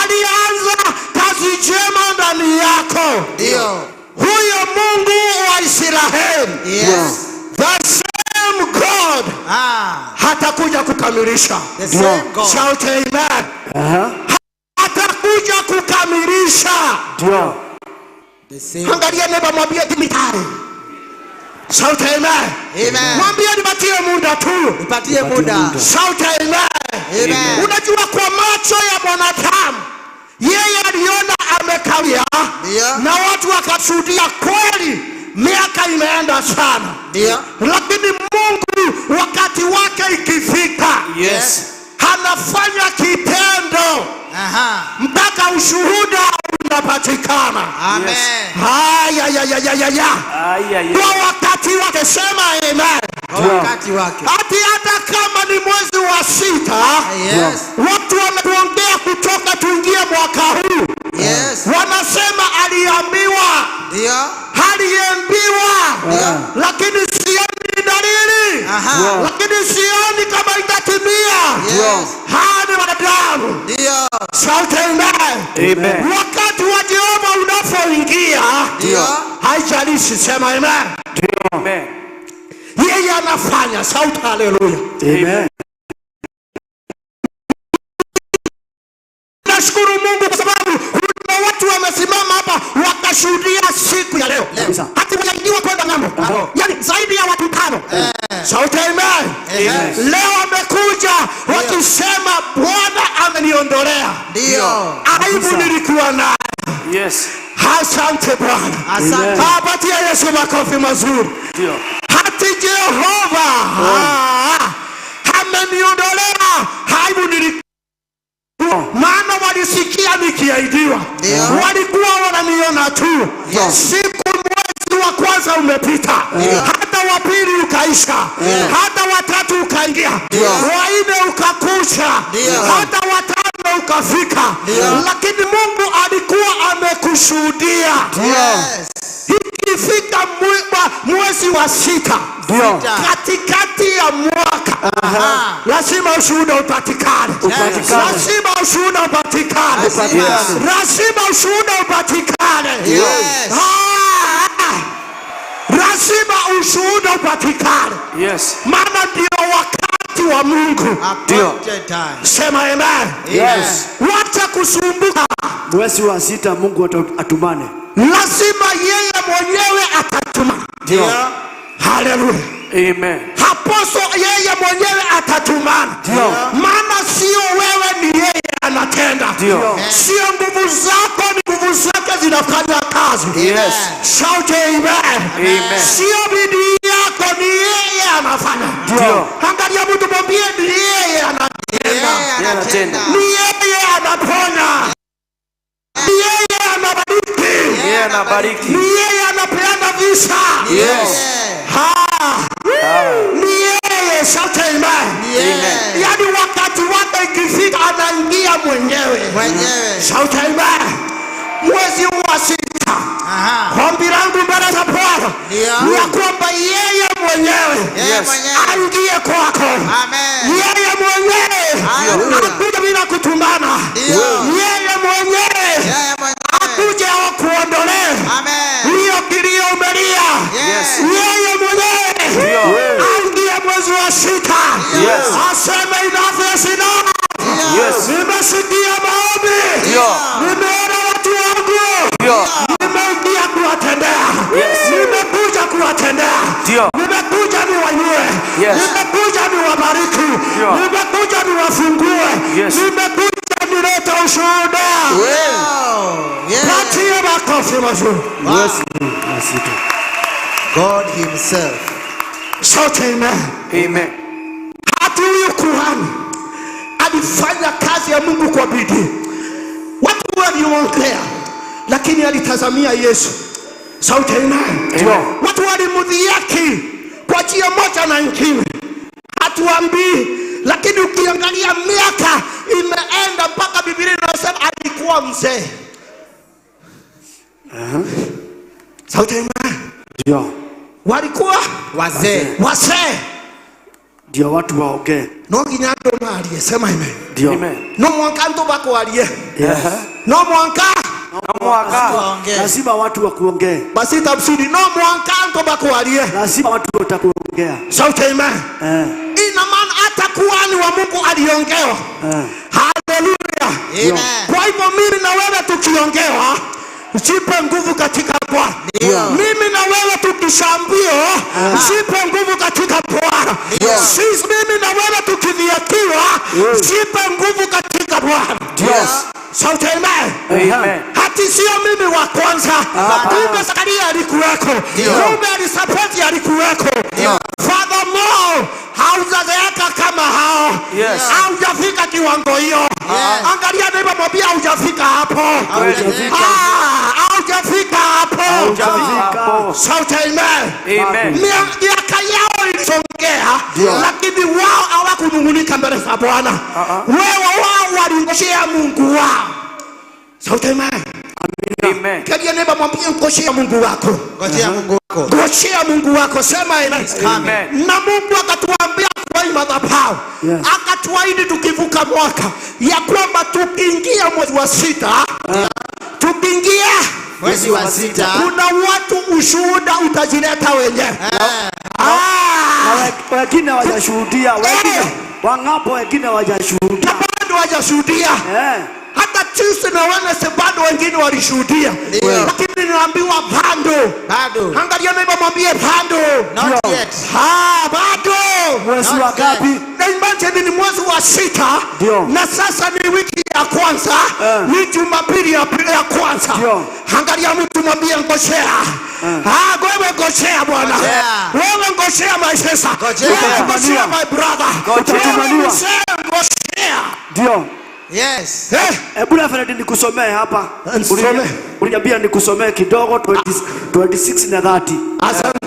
aliyeanza kazi njema ndani yako, Ndio. huyo Mungu wa Israeli, Yes. the same God, hatakuja kukamilisha. The same God. Shout amen. Hatakuja kukamilisha. Ndio. The same. Angalia neighbor, mwambie give me time. Shout amen. Amen. Mwambie nipatie muda tu. Nipatie muda. Shout amen. Amen. Unajua, kwa macho ya mwanadamu yeye aliona amekawia, Ndio. na watu wakashuhudia kweli, miaka imeenda sana, Ndio. lakini Mungu wakati wake ikifika, Yes. anafanya kitendo Aha. mpaka ushuhuda unapatikana. Amen. Haya, ya, ya, ya, ya, ya. Ay, ay, Kwa ay. wakati wake, sema amen. Kwa wakati wake. Hati hata kama ni mwezi wa 6, Yes. watu wamekuongea kutoka tuingie mwaka huu, Yes. wanasema aliambiwa, Ndio. aliambiwa, lakini sioni dalili, Aha. lakini sioni kama itatimia. Yes. Haya ni wanadamu. Ndio. Shout amen. Amen. Wakati wa Jehova unapoingia, Ndio. haijalishi, sema amen. Amen. Yeye anafanya. Shout haleluya. Amen. Nashukuru Mungu kwa sababu kuna watu wamesimama hapa wakashuhudia siku ya leo, Kabisa. hata wajaingiwa kwenda ng'ambo, yaani zaidi ya watu 5. Shout amen. Amen. Leo wamekuja wakisema Bwana ameniondolea Ndio. aibu nilikuwa nayo. Yes. Asante Bwana. Asante. Apatia Yesu makofi mazuri. Ndio. Hati Jehova ameniondolea aibu nilikuwa, maana walisikia nikiahidiwa, Ndio. walikuwa wananiona tu. Yes. Siku mwezi wa kwanza umepita, hata wa pili ukaisha, hata watatu ukaingia, wa nne ukakusha, Ndio. hata watano ukafika, lakini Mungu alikuwa amekushuhudia. Yes. Ikifika mwezi wa 6, Ndio. katikati ya mwaka, lazima ushuhuda upatikane. Upatikane. Lazima ushuhuda upatikane. Upatikane. Lazima ushuhuda upatikane. Yes. Lazima ushuhuda upatikane, Yes. maana ndio wakati wa Mungu. Appointed time. Sema amen. Yes. Wacha kusumbuka, Mwezi wa 6 Mungu atumane. lazima yeye mwenyewe atatuma. Ndio. Haleluya. Amen. Haposo yeye mwenyewe atatumana, maana sio wewe, ni yeye anatenda. Ndio. Sio nguvu zako, ni nguvu zake zinafanya kazi. Yes. Shout amen. Amen. Sio bidii yako, ni yeye anafanya. Ndio. Angalia mtu mwambie, ni yeye anatenda, Yeye anatenda. ni yeye anaponya, ni yeye anabariki, Yeye anabariki. ni yeye anapeana visa. Yes. Ha. Ni yeye. Shout amen. Amen. Yaani wakati wake ikifika anaingia mwenyewe. Mwenyewe. Shout amen. Mwezi wa 6, ombi langu mbele za Bwana Ndio. ni ya kwamba yeye mwenyewe Yeye mwenyewe. aingie kwako. Amen. Yeye mwenyewe Haleluya. akuje bila kutumana. Ndio. Yeye mwenyewe Yeye mwenyewe. akuje akuondolee Amen. hiyo kilio umelia. Yes. Yeye mwenyewe aingie mwezi wa 6, Yes. aseme enough is enough. Yes. Nimesikia maombi, Ndio. nimeona watu wangu, Ndio. nimeingia kuwatendea, Yes. nimekuja kuwatendea, Ndio. nimekuja niwainue, Yes. nimekuja niwabariki, Ndio. nimekuja niwafungue, Yes. nimekuja nilete ushuhuda. Yeah. Patie makofi mazuri. Mwezi wa 6. God himself. Shout amen. Amen. Hata huyu kuhani alifanya kazi ya Mungu kwa bidii. Watu waliongea, lakini alitazamia Yesu. Sauti amen. Watu walimdhihaki kwa njia moja na nyingine, hatuambii, lakini ukiangalia miaka imeenda mpaka Biblia inasema alikuwa mzee. Sauti amen. Ndio. Walikuwa wazee. Wazee. Ndio watu waongee. No nginya andũ marie, sema amen. Ndio. No mwanka andũ bakwarie. Yes. No mwanka. No mwanka. Lazima watu wakuongee. Basi tafsiri no mwanka andũ bakwarie. Lazima watu watakuongea. Sauti amen. Ina maana hata kuhani wa Mungu aliongewa. Haleluya. Amen. Kwa hivyo mimi na wewe tukiongewa, jipe nguvu katika Bwana. Mimi na wewe tukishambiwa, jipe nguvu katika Bwana. Sisi mimi na wewe tukidhihakiwa, jipe nguvu katika Bwana. Sauti amen. Amen. Hati sio mimi wa kwanza. Kumbe Zakaria alikuweko. Kumbe Elisabeti alikuweko. Furthermore, haujazeeka kama hao. Haujafika kiwango hiyo. Angalia neighbor, mwambie haujafika hapo. Haujafika hapo. Haujafika. Sauti amen. Amen. Miaka yao ilisongea, lakini wao hawakunung'unika mbele za Bwana. Wewe wao walingojea Mungu wao. Sauti amen. Amen. Angalia neighbor, mwambie ngojea Mungu wako. Ngojea Mungu wako. Ngojea Mungu wako, sema amen. Amen. Na Mungu akatuambia kwa hii madhabahu, akatuahidi tukivuka mwaka ya kwamba tukiingia mwezi wa sita, tukiingia mwezi wa sita, kuna watu ushuhuda utajileta wenyewe. Na wengine hawajashuhudia, wengine wang'ambo, wengine hawajashuhudia. Na bado hawajashuhudia. Hata Tuesday na Wednesday bado wengine walishuhudia. Lakini ninaambiwa bado. Bado. Angalia neighbor, mwambie bado. Not yet. Bado. Mwezi wa ngapi? Na imagine ni mwezi wa sita. Na sasa ni wiki ya kwanza. Ni Jumapili ya pili ya kwanza. Angalia mtu mwambie ngojea. Wewe ngojea Bwana. Wewe ngojea my sister. Wewe ngojea my brother. Wewe ngojea. Ndio. Yes. Hebu Reverend nikusomee hapa. Uliniambia nikusomee kidogo 26 na 30. Asante.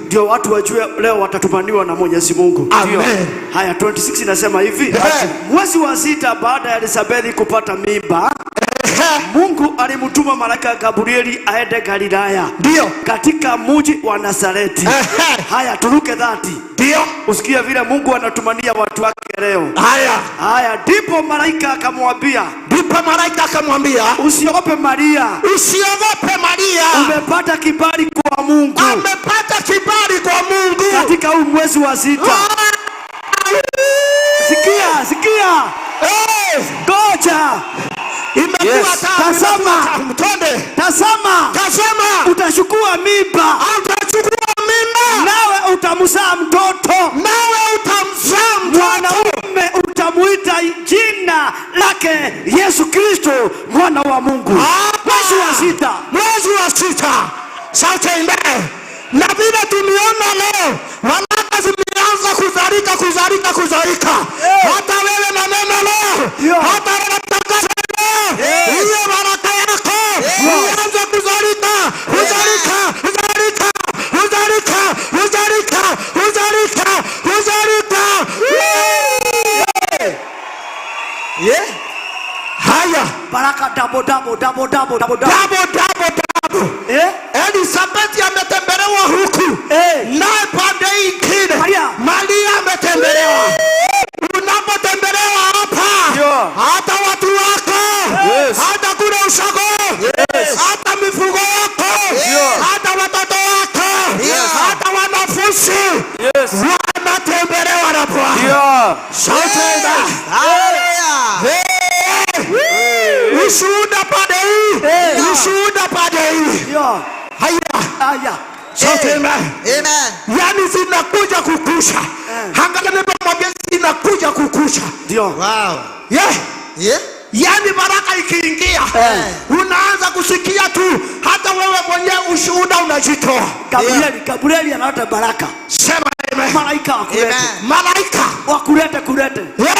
Ndio watu wajue leo watatumaniwa na Mwenyezi Mungu. Amen. Haya, 26 inasema hivi. Mwezi wa sita baada ya Elisabeth kupata mimba, Mungu alimtuma malaika Gabrieli aende Galilaya. Ndio. Katika mji wa Nazareti. Haya, turuke 30. Ndio. Usikie vile Mungu anatumania watu wake leo. Haya. Haya, ndipo malaika akamwambia. Ndipo malaika akamwambia, usiogope Maria. Usiogope Maria. Umepata kibali kwa Mungu. Amepata kibali kwa Mungu. Katika huu mwezi wa sita. Sikia, sikia. Ngoja. Imekuwa tamu, Tazama. Twende. Tazama. Tazama. Utachukua mimba. Utachukua mimba. Nawe utamzaa mtoto. Nawe utamzaa mtoto. Mwanaume utamuita jina lake Yesu Kristo mwana wa Mungu. Mwezi wa sita. Mwezi wa sita. Sauti amen. Na vile tumeona leo baraka zimeanza kuzalika, kuzalika, kuzalika. Hata wewe na neno leo, hata wewe tangaza leo, hiyo baraka yako ianze kuzalika, kuzalika, kuzalika, kuzalika, kuzalika, kuzalika, kuzalika. Haya. Baraka double, double, double, double, double, double. Double, double, double. Elisabeth ametembelewa huku. Naye pande ingine Maria ametembelewa. Unapotembelewa hapa, hata watu wako, hata kule ushago, hata mifugo yako, hata watoto wako, hata wanafunzi wanatembelewa na Bwana. Sauti Hallelujah. Ushuhuda pande hii, ushuhuda pande hii. Haya. Haya. Sauti amen. Amen. Yaani zinakuja kukusha. Angalia nimemwambia zinakuja kukusha. Ndio. Wow. Yeah. Yeah. Yaani baraka ikiingia, unaanza kusikia tu, hata wewe mwenyewe ushuhuda unajitoa. Gabrieli, Gabrieli analeta baraka. Sema amen. Malaika wakulete. Amen. Malaika wakulete, kulete. Yeah.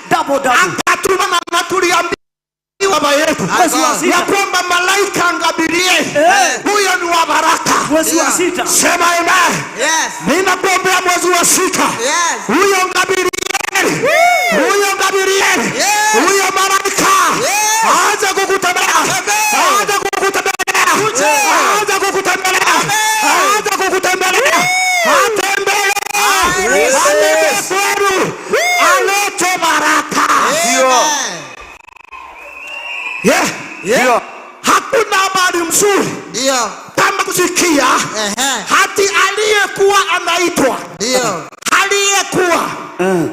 Double, double. Akatuma na tuliambiwa baba yetu Mwezi wa sita. ya kwamba malaika Gabrieli huyo ni wa baraka. Mwezi wa sita. Sema amen. Yes. Ninakuombea mwezi wa sita, Yes. huyo Gabrieli, huyo Gabrieli, Yes. huyo malaika Yes. aanze kukutembelea, aanze kukutembelea, aanze kukutembelea, aanze kukutembelea, atembelee, atembee kwenu, alete baraka. Yeah. Ndio. Hakuna habari mzuri Ndio. kama kusikia hati aliyekuwa anaitwa, Ndio. aliyekuwa,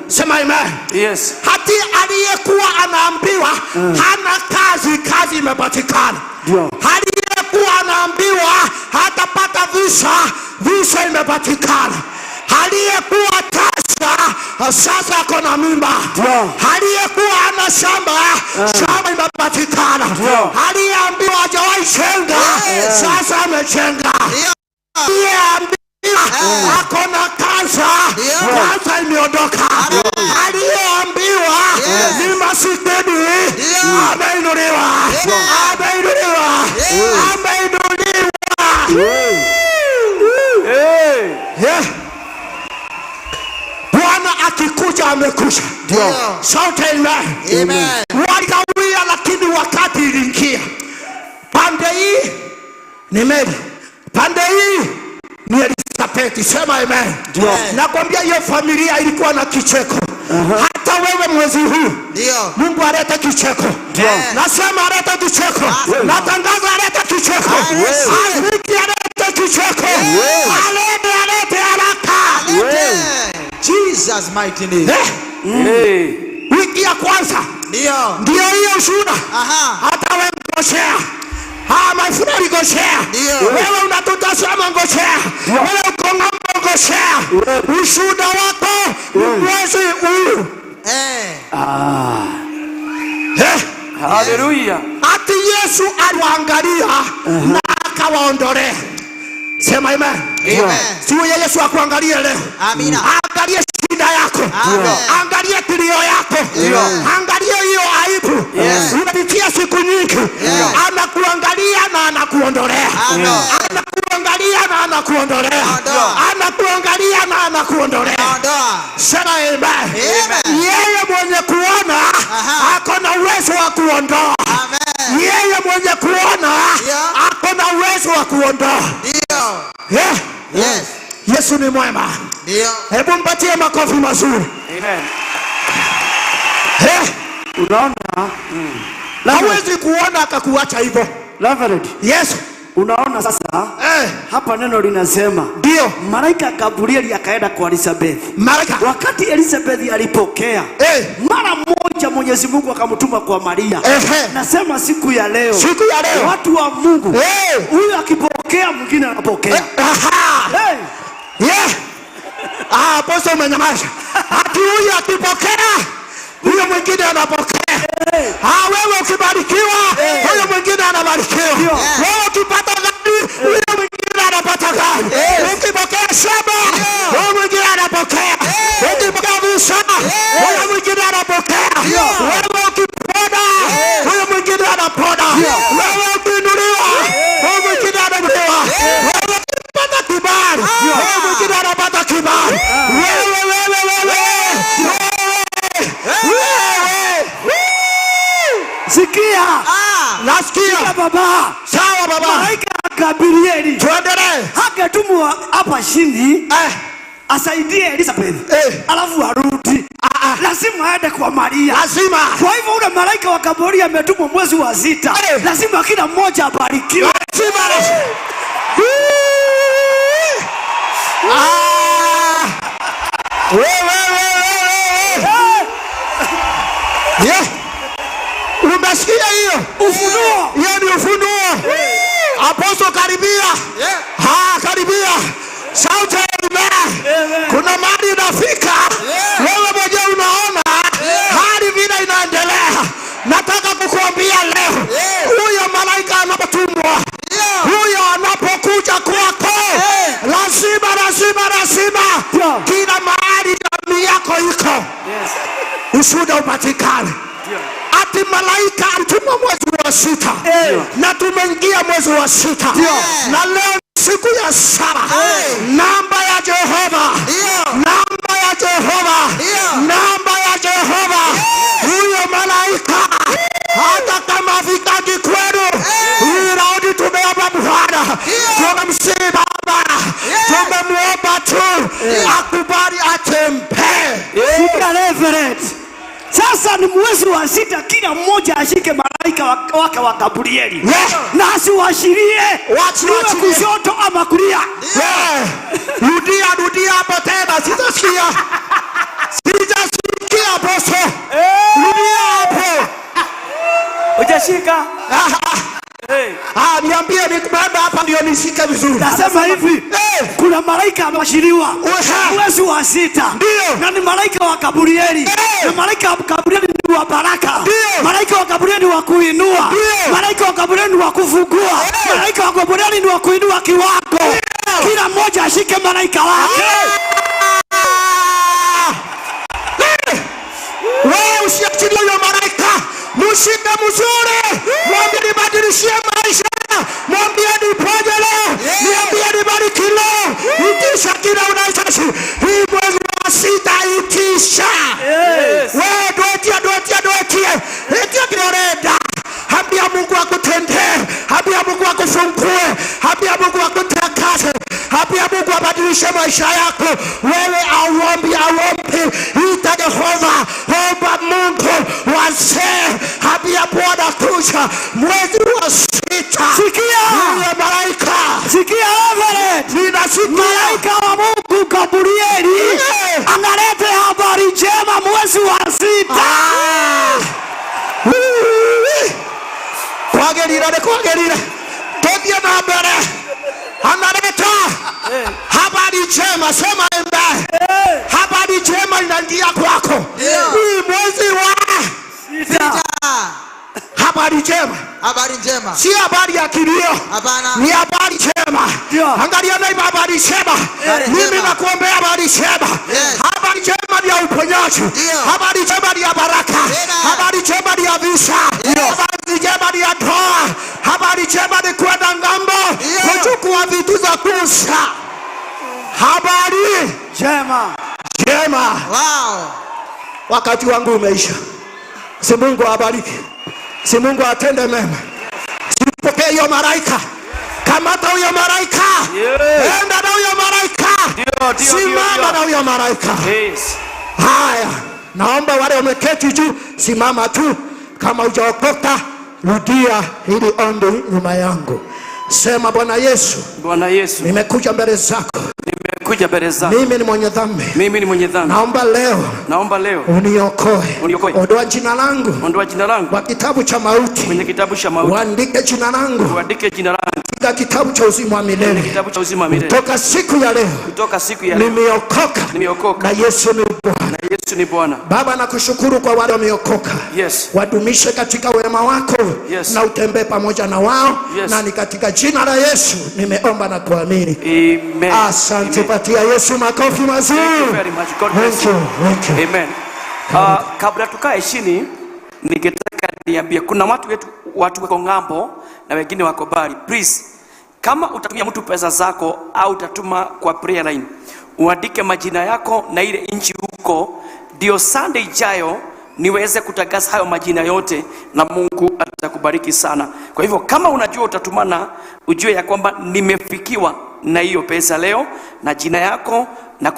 sema amen. Yes. Hati aliyekuwa anaambiwa hana kazi, kazi imepatikana. Ndio. Aliyekuwa anaambiwa hatapata visa, visa imepatikana. Aliyekuwa tasa sasa ako na mimba. Ndio. Aliyekuwa ana shamba, shamba imepatikana. Ndio. Aliyeambiwa hajawahi jenga, sasa amejenga. Aliyeambiwa ako na kansa, kansa imeondoka. Aliyeambiwa ni masikini, ameinuliwa, ameinuliwa, ameinuliwa. Hey. Yeah. Bwana akikuja amekuja. Shout amen. Amen. Walikawia, lakini wakati iliingia. Pande hii ni Mary, pande hii ni Elizabeth. Sema amen. Nakwambia hiyo familia ilikuwa na kicheko. Hata wewe mwezi huu Ndio. Mungu alete kicheko. Nasema alete kicheko. Natangaza alete kicheko. Aziki alete kicheko. Alete, alete haraka. Jesus mighty name. Eh, Hey. wiki ya kwanza Ndio. ndio hiyo ushuhuda. Aha. Hata wewe ngoshea. Ah, my friend ngoshea. Ndio. Wewe unatutazama ngoshea. Wewe uko ng'ambo ngoshea. Ushuhuda wako ni mwezi huu. Eh. Eh, Hallelujah. ati Yesu aliwaangalia na akawaondolea. Sema amen. Amen. Siwe Yesu akuangalie leo. Amina. Angalie shida yako. Amen. Angalie kilio yako. Angalie hiyo aibu. Unapitia siku nyingi. Anakuangalia na anakuondolea. Amen. Anakuangalia na anakuondolea. Ondoa. Anakuangalia na anakuondolea. Ondoa. Sema amen. Amen. Yeye mwenye kuona Aha. ako na uwezo wa kuondoa. Amen. Yeye mwenye kuona Yeah. ako na uwezo wa kuondoa. Ndio. Yeah. Yes. Yesu ni mwema. Ndio. Hebu mpatie makofi mazuri. Amen. Eh, Unaona? hawezi kuona akakuacha hivyo. Reverend, Yes. unaona sasa hapa neno linasema Ndio. malaika Gabrieli akaenda kwa Elizabeth. Malaika. Wakati Elizabeth alipokea mara moja Mwenyezi Mungu akamtuma kwa Maria. Nasema siku ya leo, Siku ya leo. watu wa Mungu, huyu akipokea mwingine anapokea. Aha. Hey. Yeah. Ah, apostle umenyamaza. Ati huyu akipokea, huyo mwingine anapokea. Ah, wewe ukibarikiwa, huyo mwingine anabarikiwa. Wewe ukipata gari, huyo mwingine anapata gari. Ukipokea shamba, huyo mwingine anapokea. Ukipokea visa, huyo mwingine anapokea. Wewe ukipona, huyo mwingine anapona. Wewe ukiinuliwa, huyo mwingine anainuliwa. Wewe ukipata kibali, huyo mwingine anapata kibali. Wewe, wewe, wewe, wewe, wewe. Sikia. Nasikia. Sikia baba. Sawa baba. Malaika Gabrieli Tuendelee. haketumwa hapa chini asaidie Elizabeth alafu arudi. Lazima aende kwa Maria. Lazima. Kwa hivyo ule malaika wa Gabrieli ametumwa mwezi wa sita, lazima kila mmoja abarikiwe. Lazima. Ah. Wewe, wewe, wewe, wewe. Yeah. Umesikia hiyo? Ufunuo. Hiyo ni ufunuo. Apostle karibia. Ha, karibia. Shout amen. Kuna mahali inafika. Wewe mwenyewe unaona hali vile inaendelea. Nataka kukuambia leo, huyo malaika anapotumwa, huyo anapokuja kwako, lazima lazima lazima kila mahali jamii yako iko Yes. ushuhuda upatikane. Hata Ati malaika alitumwa mwezi wa sita na tumeingia mwezi wa sita na leo ni siku ya saba. Namba ya Jehova, namba ya Jehova, namba ya Jehova. Huyo malaika hata kama hafikaki kwenu, hii raundi tumeomba Bwana, tumemsihi Baba, tumemwomba tu akubali atembee. Sikia Reverend. Sasa ni mwezi wa sita, kila mmoja ashike malaika wake wa Gabrieli na asiwashirie Wachi- iwe wachilie. kushoto ama kulia. Yeah. Rudia, rudia hapo tena, sijasikia, sijasikia boso. Rudia hapo. Hujashika? Ah, ah. Ah, niambie nikubeba hapa ndio nishike vizuri. Nasema hivi, kuna malaika amewashiriwa mwezi wa sita na ni malaika wa Gabrieli, na malaika wa Gabrieli ni wa baraka, malaika wa Gabrieli ni wa kuinua, malaika wa Gabrieli ni wa kufungua, malaika wa Gabrieli ni wa kuinua kiwango. Kila mmoja ashike malaika wake. Wewe usiachilie huyo malaika, mshike mzuri, mwambie nibadilishie maisha, mwambie niponye leo, niambie nibariki leo. Itisha kila unahitaji. Hii mwezi wa sita itisha. Wewe dwetie, dwetie, dwetie, itia kile. Ambia Mungu akutendee, ambia Mungu akufungue, ambia Mungu akutakase, ambia Mungu abadilishe maisha yako. Wewe auombi, auombi, ita Jehova, omba Mungu. Wazee, ambia Bwana kuja mwezi wa sita. Sikia. Huyo malaika, Sikia Reverend. Ninasikia. Malaika wa Mungu Gabrieli analeta habari njema mwezi wa sita. Kwagĩrĩire nĩ kwagĩrĩire, tũthiĩ na mbere. Analeta habari njema, sema amen. Habari njema inaingia kwako hii mwezi wa sita. Habari njema, Habari njema, si habari ya kilio, Hapana. ni habari njema. Angalia naiba, habari njema. Habari Mimi njema. nakuombea habari njema. Habari njema ni ya uponyaji, habari njema ni ya baraka, habari njema ni ya visa, habari njema ni ya ndoa, habari njema ni kwenda ng'ambo kuchukua vitu za kuuza. Habari njema njema. Wow. Wakati wangu umeisha. Si Mungu awabariki, si Mungu atende mema. Sipokee hiyo malaika, kamata huyo malaika, enda na huyo malaika, simama ndio. na huyo malaika. Yes. Haya, naomba wale wameketi juu, simama tu. Kama hujaokoka, rudia hili ombi nyuma yangu. Sema, Bwana Yesu, Bwana Yesu, nimekuja mbele zako, nimekuja mbele zako. mimi ni mwenye dhambi, Mimi ni mwenye dhambi. naomba leo Naomba leo uniokoe, Uniokoe. ondoa jina langu ondoa jina langu kwa kitabu cha mauti, kwenye kitabu cha mauti, uandike jina langu uandike jina langu katika kitabu cha uzima wa kwenye milele. kitabu cha uzima wa milele. Toka siku ya leo Kutoka siku ya leo nimeokoka, nimeokoka na Yesu ni Bwana. na Yesu ni Bwana. Baba, nakushukuru kwa wale wameokoka. Yes. Wadumishe katika wema wako Yes. na utembee pamoja na wao Yes. na ni katika jina la Yesu nimeomba na kuamini. Amen. Asante, patia Yesu makofi mazuri. Thank you very much. God bless Thank you. Thank you. Amen. Kabla tukae chini, ningetaka niambie kuna watu wetu, watu wako ng'ambo na wengine wako mbali. Please, kama utatumia mtu pesa zako au utatuma kwa prayer line, uandike majina yako na ile nchi huko, ndio Sunday ijayo niweze kutangaza hayo majina yote na Mungu atakubariki sana. Kwa hivyo kama unajua utatumana, ujue ya kwamba nimefikiwa na hiyo pesa leo na jina yako na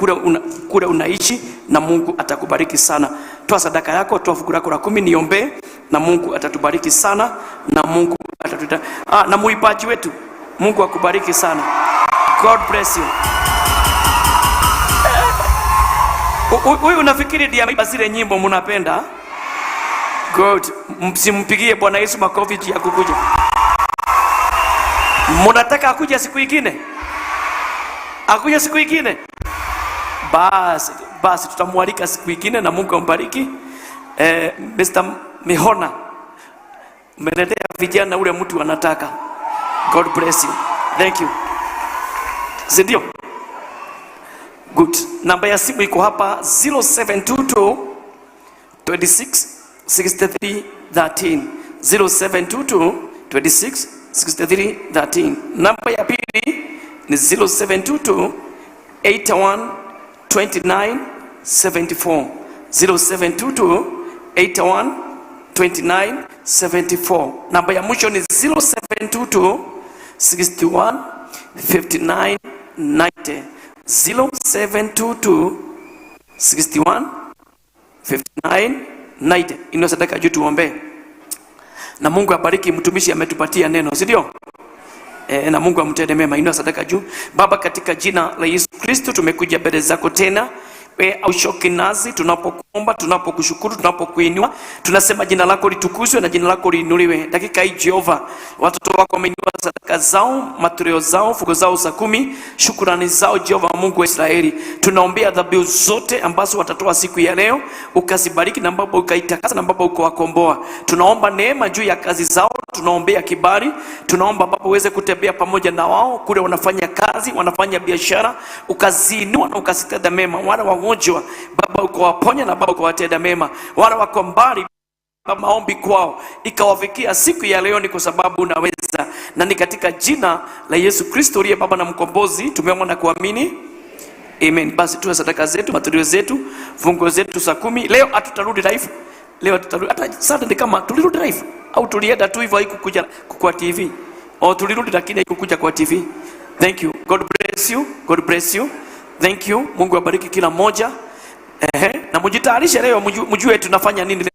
kule unaishi, na Mungu atakubariki sana. Toa sadaka yako, toa fungu lako la 10, niombee na Mungu atatubariki sana, na Mungu atatuta. Na muipaji wetu, Mungu akubariki sana. God bless you. Huyu unafikiri ndiye ameimba zile nyimbo mnapenda? Good. Msimpigie Bwana Yesu makofi ya kukuja. Mnataka akuja siku ingine? Akuja siku ingine? Basi, basi tutamwalika siku ingine na Mungu ambariki. Mr. Mihona, umeletea vijana ule mtu anataka. God bless you. Thank you. Si ndio? Good. Namba ya simu iko hapa 0722 26 63 13. 0722 26 63 13. Namba ya pili ni 0722 81 29 74. 0722 81 29 74. Namba ya mwisho ni 0722 61 59 90. 0722 61 59 90. Inua sadaka juu tuombee. Na Mungu abariki mtumishi ametupatia neno, si ndio? E, na Mungu amtende mema. Inua sadaka juu. Baba, katika jina la Yesu Kristo tumekuja mbele zako tena. We hauchoki nasi tunapokuomba, tunapokushukuru, tunapokuinua, tunasema jina lako litukuzwe na jina lako liinuliwe. Dakika hii Jehova, watoto wako wameinua sadaka zao, matoleo zao, fungu zao za kumi, shukurani zao Jehova Mungu wa Israeli. Tunaombea dhabihu zote ambazo watatoa siku ya leo, ukazibariki na ambapo ukaitakasa na ambapo ukawakomboa. Tunaomba neema juu ya kazi zao, tunaombea kibali, tunaomba Baba uweze kutembea pamoja na wao kule wanafanya kazi, wanafanya biashara, ukaziinua na ukazitenda mema. Wale wagonjwa Baba ukawaponya na Baba ukawatenda mema. Wale wako mbali Baba, maombi kwao ikawafikia siku ya leo, ni kwa sababu unaweza, na ni katika jina la Yesu Kristo uliye Baba na Mkombozi tumeomba na kuamini. Amen. Basi tuwe sadaka zetu, matoleo zetu, fungu zetu za kumi. Leo hatutarudi live. Leo hatutarudi. Hata Saturday kama tulirudi live au tulienda tu hivyo, haikukuja kwa TV. au tulirudi lakini haikukuja kwa TV. Thank you. God bless you. God bless you. Thank you. Mungu abariki kila mmoja. Ehe. Na mjitayarishe leo, mjue tunafanya nini leo.